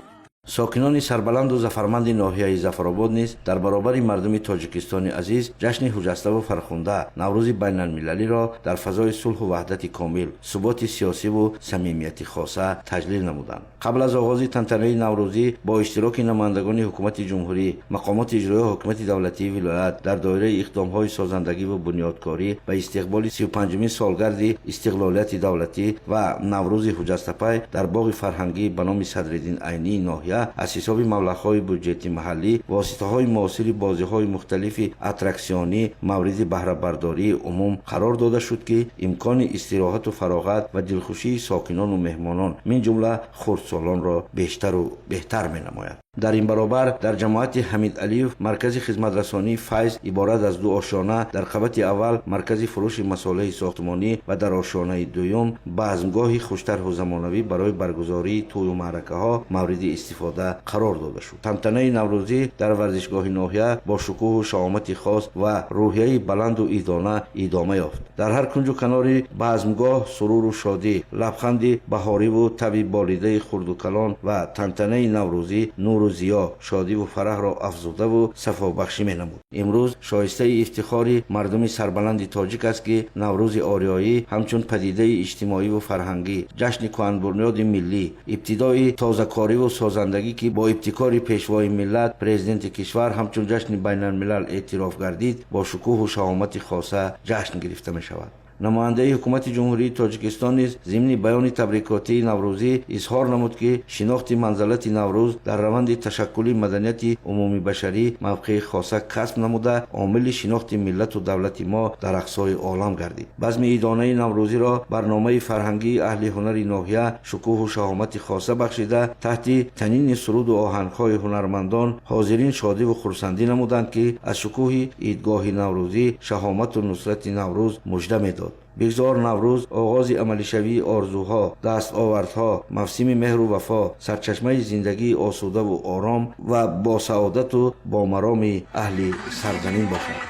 Сокинони сарбаланду зафарманди ноҳияи Зафаробод низ дар баробари мардуми Тоҷикистони азиз ҷашни ҳуҷаставу фархунда, Наврӯзи байналмилалиро дар фазои сулҳу ваҳдати комил, суботи сиёсиву самимияти хоса таҷлил намуданд. Қабл аз оғози тантанаи наврӯзӣ бо иштироки намояндагони ҳукумати ҷумҳурӣ, мақомоти иҷроии ҳокимияти давлатии вилоят дар доираи иқдомҳои созандагиву бунёдкорӣ ба истиқболи 35-умин солгарди истиқлолияти давлатӣ ва Наврӯзи ҳуҷастапай дар боғи фарҳангӣ ба номи Садриддин Айнии ноҳия аз ҳисоби маблағҳои буҷети маҳаллӣ воситаҳои муосири бозиҳои мухталифи аттраксионӣ мавриди баҳрабардории умум қарор дода шуд, ки имкони истироҳату фароғат ва дилхушии сокинону меҳмонон, мин ҷумла хурдсолонро бештару беҳтар менамояд. Дар ин баробар дар ҷамоати Ҳамид Алиев маркази хизматрасонии Файз иборат аз ду ошёна, дар қабати аввал маркази фурӯши масолеҳи сохтмонӣ ва дар ошёнаи дуюм базмгоҳи хуштарҳу замонавӣ барои баргузории тӯю маъракаҳо мавриди истифода қарор дода шуд. Тантанаи наврӯзӣ дар варзишгоҳи ноҳия бо шукӯҳу шаомати хос ва рӯҳияи баланду идона идома ёфт. Дар ҳар кунҷу канори базмгоҳ суруру шодӣ, лабханди баҳориву таби болидаи хурду калон ва тантанаи наврӯзӣ нуру Нуру зиё, шодиву фараҳро афзудаву сафобахшӣ менамуд. Имрӯз шоистаи ифтихори мардуми сарбаланди тоҷик аст, ки Наврӯзи ориёӣ ҳамчун падидаи иҷтимоиву фарҳангӣ, ҷашни кӯҳанбунёди миллӣ, ибтидои тозакориву созандагӣ, ки бо ибтикори Пешвои миллат, Президенти кишвар ҳамчун ҷашни байналмилал эътироф гардид, бо шукӯҳу шаҳомати хоса ҷашн гирифта мешавад. Намояндаи Ҳукумати Ҷумҳурии Тоҷикистон низ зимни баёни табрикотии наврӯзӣ изҳор намуд, ки шинохти манзалати Наврӯз дар раванди ташаккули маданияти умумибашарӣ мавқеи хоса касб намуда, омили шинохти миллату давлати мо дар ақсои олам гардид. Базми идонаи наврӯзиро барномаи фарҳангии аҳли ҳунари ноҳия шукӯҳу шаҳомати хоса бахшида, таҳти танини суруду оҳангҳои ҳунармандон ҳозирин шодиву хурсандӣ намуданд, ки аз шукӯҳи идгоҳи наврӯзӣ шаҳомату нусрати Наврӯз мужда медод. Бигзор Наврӯз оғози амалишавии орзуҳо, дастовардҳо, мавсими меҳру вафо, сарчашмаи зиндагии осудаву ором ва босаодату бомароми аҳли сарзамин бошад.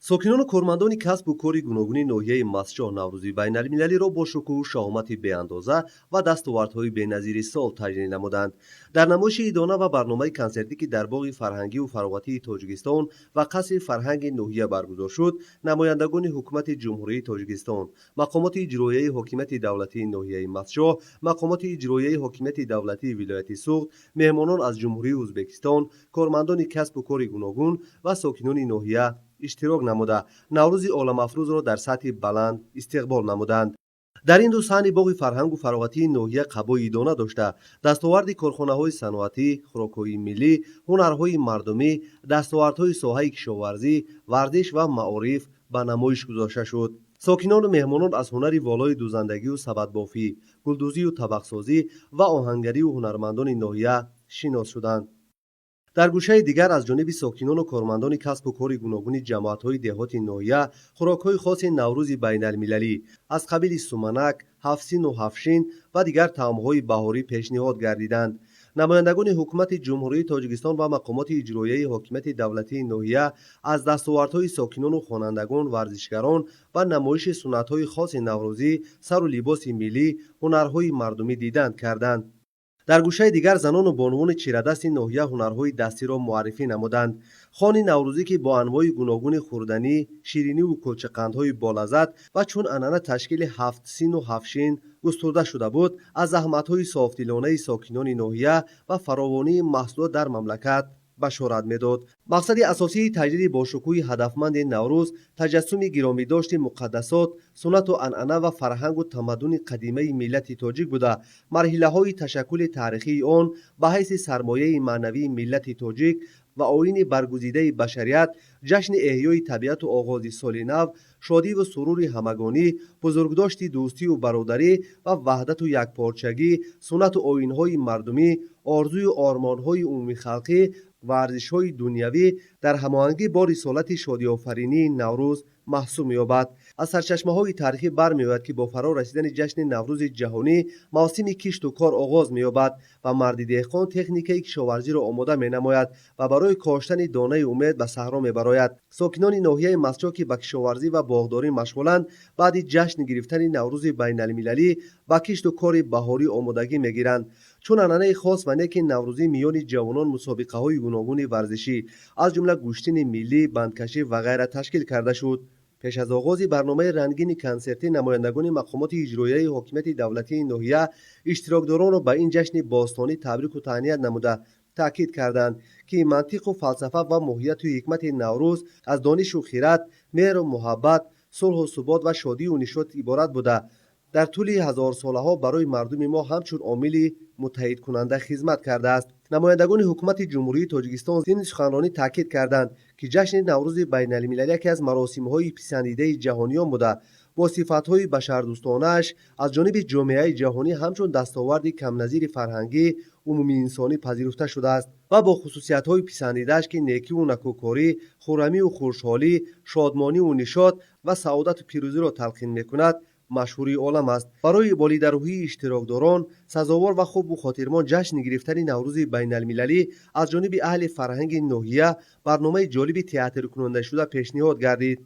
Сокинону кормандони касбу кори гуногуни ноҳияи Мастчоҳ Наврӯзи байналмилалиро бо шукӯҳу шаҳомати беандоза ва дастовардҳои беназири сол таҷлил намуданд. Дар намоиши идона ва барномаи консертӣ, ки дар боғи фарҳангиву фароғатии Тоҷикистон ва қасри фарҳанги ноҳия баргузор шуд, намояндагони Ҳукумати Ҷумҳурии Тоҷикистон, мақомоти иҷроияи ҳокимияти давлатии ноҳияи Мастчоҳ, мақомоти иҷроияи ҳокимияти давлатии вилояти Суғд, меҳмонон аз Ҷумҳурии Ӯзбекистон, кормандони касбу кори гуногун ва сокинони ноҳия иштирок намуда, Наврӯзи оламафрӯзро дар сатҳи баланд истиқбол намуданд. Дар ин рӯз саҳни боғи фарҳангу фароғатии ноҳия қабои идона дошта, дастоварди корхонаҳои саноатӣ, хӯрокҳои миллӣ, ҳунарҳои мардумӣ, дастовардҳои соҳаи кишоварзӣ, варзиш ва маориф ба намоиш гузошта шуд. Сокинону меҳмонон аз ҳунари волои дӯзандагию сабадбофӣ, гулдӯзию табақсозӣ ва оҳангарию ҳунармандони ноҳия шинос шуданд. Дар гӯшаи дигар, аз ҷониби сокинону кормандони касбу кори гуногуни ҷамоатҳои деҳоти ноҳия хӯрокҳои хоси Наврӯзи байналмилалӣ аз қабили суманак, ҳафтсину ҳафтшин ва дигар таомҳои баҳорӣ пешниҳод гардиданд. Намояндагони Ҳукумати Ҷумҳурии Тоҷикистон ва мақомоти иҷроияи ҳокимияти давлатии ноҳия аз дастовардҳои сокинону хонандагон, варзишгарон ва намоиши суннатҳои хоси наврӯзӣ, сару либоси миллӣ, ҳунарҳои мардумӣ дидан карданд. Дар гӯшаи дигар, занону бонувони чирадасти ноҳия ҳунарҳои дастиро муаррифӣ намуданд. Хони наврӯзӣ, ки бо анвои гуногуни хӯрданӣ, шириниву кулчақандҳои болаззат ва чун анъана ташкили ҳафтсину ҳафтшин густурда шуда буд, аз заҳматҳои софдилонаи сокинони ноҳия ва фаровонии маҳсулот дар мамлакат башорат медод. Мақсади асосии таҷлили бошукӯҳи ҳадафманди Наврӯз таҷассуми гиромидошти муқаддасот, суннату анъана ва фарҳангу тамаддуни қадимаи миллати тоҷик буда, марҳилаҳои ташаккули таърихии он ба ҳайси сармояи маънавии миллати тоҷик ва оини баргузидаи башарият, ҷашни эҳёи табиату оғози соли нав, шодиву сурури ҳамагонӣ, бузургдошти дӯстию бародарӣ ва ваҳдату якпорчагӣ, суннату оинҳои мардумӣ, орзую ормонҳои умумихалқӣ ва арзишҳои дунявӣ дар ҳамоҳангӣ бо рисолати шодиофаринии Наврӯз маҳсуб меёбад. Аз сарчашмаҳои таърихӣ бармеояд, ки бо фаро расидани ҷашни Наврӯзи ҷаҳонӣ мавсими кишту кор оғоз меёбад ва марди деҳқон техникаи кишоварзиро омода менамояд ва барои коштани донаи умед ба саҳро мебарояд. Сокинони ноҳияи Мастчоҳ, ки ба кишоварзӣ ва боғдорӣ машғуланд, баъди ҷашн гирифтани Наврӯзи байналмилалӣ ба кишту кори баҳорӣ омодагӣ мегиранд. Чун анъанаи хос ва неки наврӯзӣ, миёни ҷавонон мусобиқаҳои гуногуни варзишӣ, аз ҷумла гӯштини миллӣ, бандкашӣ ва ғайра ташкил карда шуд. Пеш аз оғози барномаи рангини консертӣ намояндагони мақомоти иҷроияи ҳокимияти давлатии ноҳия иштирокдоронро ба ин ҷашни бостонӣ табрику таҳният намуда, таъкид карданд, ки мантиқу фалсафа ва моҳияту ҳикмати Наврӯз аз донишу хират, меҳру муҳаббат, сулҳу субот ва шодию нишот иборат буда, дар тӯли ҳазорсолаҳо барои мардуми мо ҳамчун омили муттаҳидкунанда хизмат кардааст. Намояндагони Ҳукумати Ҷумҳурии Тоҷикистон зимни суханронӣ таъкид карданд, ки ҷашни Наврӯзи байналмилалӣ яке аз маросимҳои писандидаи ҷаҳониён буда, бо сифатҳои башардӯстонааш аз ҷониби ҷомеаи ҷаҳонӣ ҳамчун дастоварди камназири фарҳангӣ умумиинсонӣ пазируфта шудааст ва бо хусусиятҳои писандидааш, ки некиву накӯкорӣ, хуррамиву хушҳолӣ, шодмониву нишот ва саодату пирӯзиро талқин мекунад, машҳури олам аст. Барои болидарӯҳии иштирокдорон сазовор ва хубу хотирмон ҷашн гирифтани Наврӯзи байналмилалӣ аз ҷониби аҳли фарҳанги ноҳия барномаи ҷолиби театркунандашуда пешниҳод гардид.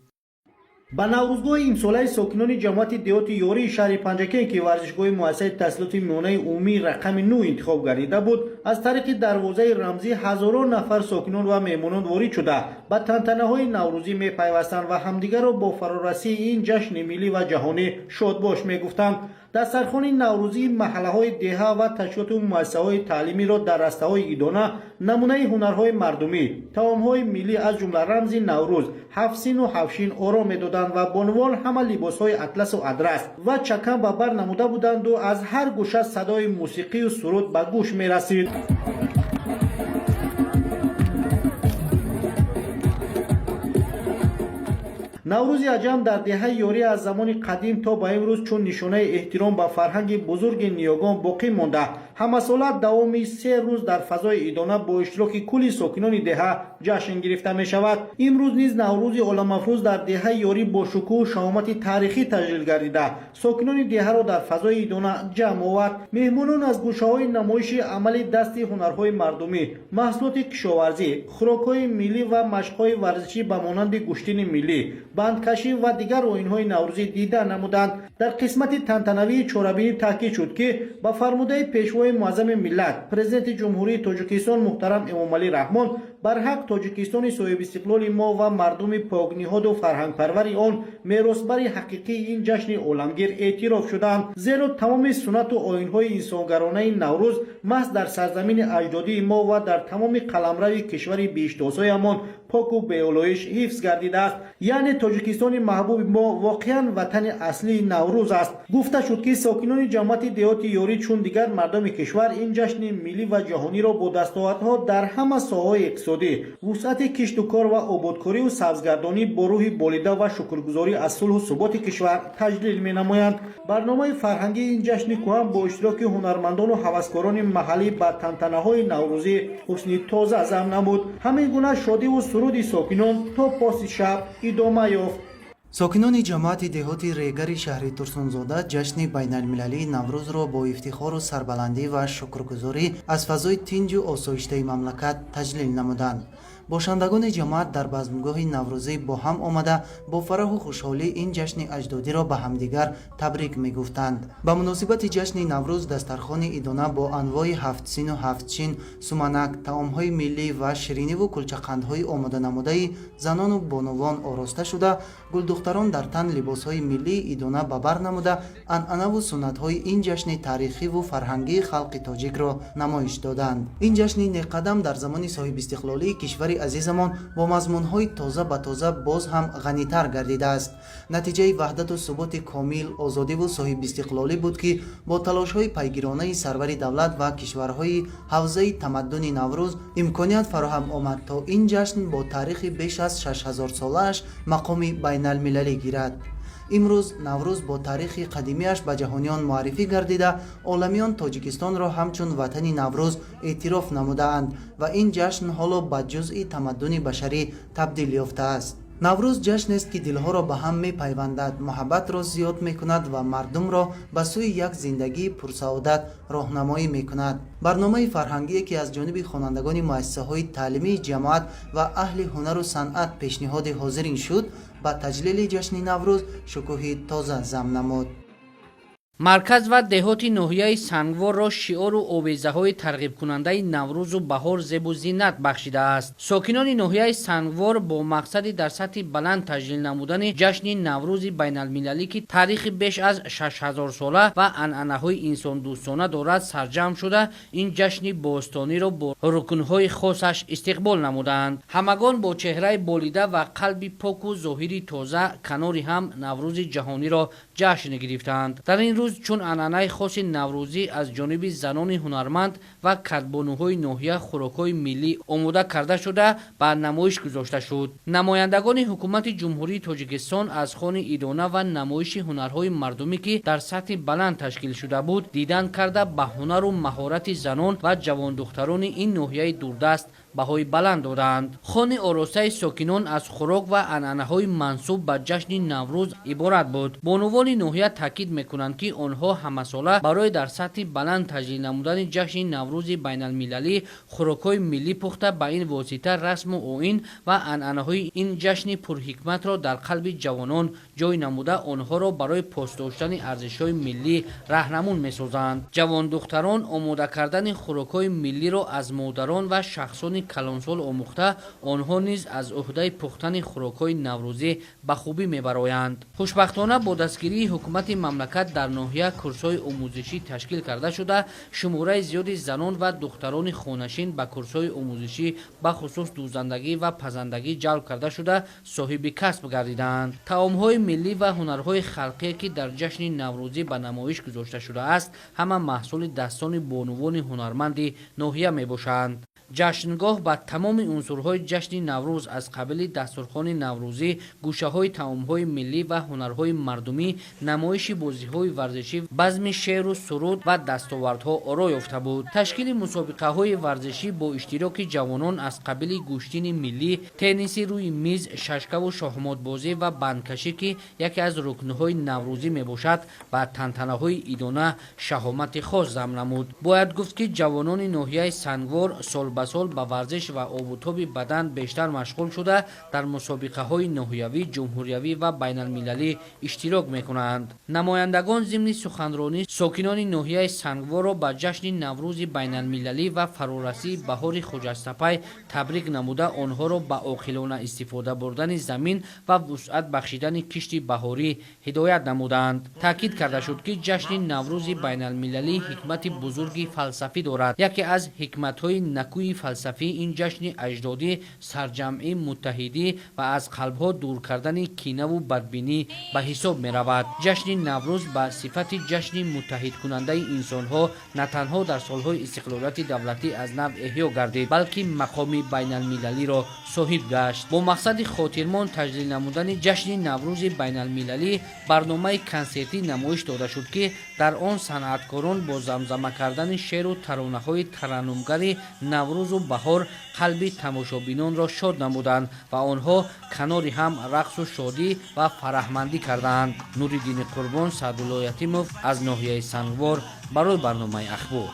Ба наврӯзгоҳи имсолаи сокинони ҷамоати деҳоти Ёрии шаҳри Панҷакент, ки варзишгоҳи муассисаи таҳсилоти миёнаи умумии рақами 9 интихоб гардида буд, аз тариқи дарвозаи рамзӣ ҳазорон нафар сокинон ва меҳмонон ворид шуда, ба тантанаҳои наврӯзӣ мепайвастанд ва ҳамдигарро бо фарорасии ин ҷашни миллӣ ва ҷаҳонӣ шодбош мегуфтанд. Дастархони наврӯзии маҳаллаҳои деҳа ва ташкилоту муассисаҳои таълимиро дар растаҳои идона намунаи ҳунарҳои мардумӣ, таомҳои миллӣ, аз ҷумла рамзи Наврӯз ҳафтсину ҳафтшин оро медоданд ва бонувон ҳама либосҳои атласу адрас ва чакан ба бар намуда буданду аз ҳар гӯша садои мусиқию суруд ба гӯш мерасид. Наврӯзи аҷам дар деҳаи Ёрӣ аз замони қадим то ба имрӯз чун нишонаи эҳтиром ба фарҳанги бузурги ниёгон боқӣ монда, ҳамасола давоми 3 рӯз дар фазои идона бо иштироки кулли сокинони деҳа ҷашн гирифта мешавад. Имрӯз низ Наврӯзи оламафрӯз дар деҳаи Ёрӣ бо шукӯҳу шаҳомати таърихӣ таҷлил гардида, сокинони деҳаро дар фазои идона ҷамъ овард. Меҳмонон аз гӯшаҳои намоиши амали дасти ҳунарҳои мардумӣ, маҳсулоти кишоварзӣ, хӯрокҳои миллӣ ва машқҳои варзишӣ ба монанди гӯштини миллӣ, бандкашӣ ва дигар оинҳои наврӯзӣ дида намуданд. Дар қисмати тантанавии чорабинӣ таъкид шуд, ки ба фармудаи пешвои муаззами миллат, Президенти Ҷумҳурии Тоҷикистон муҳтарам Эмомалӣ Раҳмон, барҳақ Тоҷикистони соҳибистиқлоли мо ва мардуми покниҳоду фарҳангпарвари он меросбари ҳақиқии ин ҷашни оламгир эътироф шуданд, зеро тамоми суннату оинҳои инсонгаронаи Наврӯз маҳз дар сарзамини аҷдодии мо ва дар тамоми қаламрави кишвари биҳиштосоямон поку беолоиш ҳифз гардидааст. Яъне Тоҷикистони маҳбуби мо воқеан ватани аслии Наврӯз аст. Гуфта шуд, ки сокинони ҷамоати деҳоти Ёрӣ чун дигар мардуми кишвар ин ҷашни миллӣ ва ҷаҳониро бо дастовардҳо дар ҳама соҳаҳои иқтисодӣ, вусъати кишту кор ва ободкорию сабзгардонӣ бо рӯҳи болида ва шукргузорӣ аз сулҳу суботи кишвар таҷлил менамоянд. Барномаи фарҳангии ин ҷашни кӯҳан бо иштироки ҳунармандону ҳаваскорони маҳаллӣ ба тантанаҳои наврӯзӣ ҳусни тоза зам намуд. Ҳамин гуна шодиву суруди сокинон то поси шаб идома ёфт. Сокинони ҷамоати деҳоти Регари шаҳри Турсунзода ҷашни байналмилалии Наврӯзро бо ифтихору сарбаландӣ ва шукргузорӣ аз фазои тинҷу осоиштаи мамлакат таҷлил намуданд. Бошандагони ҷамоат дар базмгоҳи наврӯзӣ бо ҳам омада, бо фараҳу хушҳолӣ ин ҷашни аҷдодиро ба ҳамдигар табрик мегуфтанд. Ба муносибати ҷашни Наврӯз дастархони идона бо анвои ҳафтсину ҳафтчин, суманак, таомҳои миллӣ ва шириниву кулчақандҳои омоданамудаи занону бонувон ороста шуда, гулдухтарон дар тан либосҳои миллии идона ба бар намуда, анъанаву суннатҳои ин ҷашни таърихиву фарҳангии халқи тоҷикро намоиш доданд. Ин ҷашни неққадам дар замони соҳибистиқлолии кишвари азизамон бо мазмунҳои тоза ба тоза боз ҳам ғанитар гардидааст. Натиҷаи ваҳдату суботи комил, озодиву соҳибистиқлолӣ буд, ки бо талошҳои пайгиронаи сарвари давлат ва кишварҳои ҳавзаи тамаддуни Наврӯз имконият фароҳам омад, то ин ҷашн бо таърихи беш аз 6000-солааш мақоми байналмилалӣ гирад. Имрӯз Наврӯз бо таърихи қадимиаш ба ҷаҳониён муаррифӣ гардида, оламиён Тоҷикистонро ҳамчун ватани Наврӯз эътироф намудаанд ва ин ҷашн ҳоло ба ҷузъи тамаддуни башарӣ табдил ёфтааст. Наврӯз ҷашнест, ки дилҳоро ба ҳам мепайвандад, муҳаббатро зиёд мекунад ва мардумро ба сӯи як зиндагии пурсаодат роҳнамоӣ мекунад. Барномаи фарҳангие, ки аз ҷониби хонандагони муассисаҳои таълимии ҷамоат ва аҳли ҳунару санъат пешниҳоди ҳозирин шуд, ба таҷлили ҷашни Наврӯз шукӯҳи тоза зам намуд. Марказ ва деҳоти ноҳияи Сангворро шиору овезаҳои тарғибкунандаи Наврӯзу баҳор зебу зинат бахшидааст. Сокинони ноҳияи Сангвор бо мақсади дар сатҳи баланд таҷлил намудани ҷашни Наврӯзи байналмилалӣ, ки таърихи беш аз 6000-сола ва анъанаҳои инсондӯстона дорад, сарҷамъ шуда, ин ҷашни бостониро бо рукнҳои хосаш истиқбол намуданд. Ҳамагон бо чеҳраи болида ва қалби поку зоҳири тоза канори ҳам Наврӯзи ҷаҳониро ҷашн гирифтанд. Дар ин рӯз чун анъанаи хоси наврӯзӣ аз ҷониби занони ҳунарманд ва кадбонуҳои ноҳия хӯрокҳои миллӣ омода карда шуда, ба намоиш гузошта шуд. Намояндагони ҳукумати Ҷумҳурии Тоҷикистон аз хони идона ва намоиши ҳунарҳои мардумӣ, ки дар сатҳи баланд ташкил шуда буд, дидан карда, ба ҳунару маҳорати занон ва ҷавондухтарони ин ноҳияи дурдаст баҳои баланд доданд. Хони оростаи сокинон аз хӯрок ва анъанаҳои мансуб ба ҷашни Наврӯз иборат буд. Бонувони ноҳия таъкид мекунанд, ки онҳо ҳамасола барои дар сатҳи баланд таҷлил намудани ҷашни Наврӯзи байналмилалӣ хӯрокҳои миллӣ пухта, ба ин восита расму оин ва анъанаҳои ин ҷашни пурҳикматро дар қалби ҷавонон ҷой намуда, онҳоро барои пос доштани арзишҳои миллӣ раҳнамун месозанд. Ҷавондухтарон омода кардани хӯрокҳои миллиро аз модарон ва шахсони калонсол омӯхта, онҳо низ аз ӯҳдаи пухтани хӯрокҳои наврӯзӣ ба хубӣ мебароянд. Хушбахтона, бо дастгирии ҳукумати мамлакат дар ноҳия курсҳои омӯзишӣ ташкил карда шуда, шумораи зиёди занон ва духтарони хонашин ба курсҳои омӯзишӣ, бахусус дӯзандагӣ ва пазандагӣ ҷалб карда шуда, соҳиби касб гардидаанд. Таомҳои миллӣ ва ҳунарҳои халқие, ки дар ҷашни наврӯзӣ ба намоиш гузошта шудааст, ҳама маҳсули дастони бонувони ҳунарманди ноҳия мебошанд. Ҷашнгоҳ ба тамоми унсурҳои ҷашни Наврӯз аз қабили дастурхони наврӯзӣ, гӯшаҳои таомҳои миллӣ ва ҳунарҳои мардумӣ, намоиши бозиҳои варзишӣ, базми шеъру суруд ва дастовардҳо оро ёфта буд. Ташкили мусобиқаҳои варзишӣ бо иштироки ҷавонон аз қабили гӯштини миллӣ, тенниси рӯи миз, шашкаву шоҳмотбозӣ ва бандкашӣ, ки яке аз рукнҳои наврӯзӣ мебошад, ба тантанаҳои идона шаҳомати хос зам намуд. Бояд гуфт, ки ҷавонони ноҳияи Сангвор сол ба сол ба варзиш ва обутоби бадан бештар машғул шуда, дар мусобиқаҳои ноҳиявӣ, ҷумҳуриявӣ ва байналмилалӣ иштирок мекунанд. Намояндагон зимни суханронӣ сокинони ноҳияи Сангворро ба ҷашни Наврӯзи байналмилалӣ ва фарорасии баҳори хуҷастапай табрик намуда, онҳоро ба оқилона истифода бурдани замин ва вусъат бахшидани кишти баҳорӣ ҳидоят намуданд. Таъкид карда шуд, ки ҷашни Наврӯзи байналмилалӣ ҳикмати бузурги фалсафӣ дорад. Яке аз ҳикматҳои накӯи фалсафӣ ин ҷашни аҷдодӣ сарҷамъӣ, муттаҳидӣ ва аз қалбҳо дур кардани кинаву бадбинӣ ба ҳисоб меравад. Ҷашни Наврӯз ба сифати ҷашни муттаҳидкунандаи инсонҳо на танҳо дар солҳои истиқлолияти давлатӣ аз нав эҳё гардид, балки мақоми байналмилалиро соҳиб гашт. Бо мақсади хотирмон таҷлил намудани ҷашни Наврӯзи байналмилалӣ барномаи консертӣ намоиш дода шуд, ки дар он санъаткорон бо замзама кардани шеъру таронаҳои тараннумгари Наврӯзу баҳор қалби тамошобинонро шод намуданд ва онҳо канори ҳам рақсу шодӣ ва фараҳмандӣ карданд. Нуриддини Қурбон, Саъдулло Ятимов аз ноҳияи Сангвор барои барномаи Ахбор.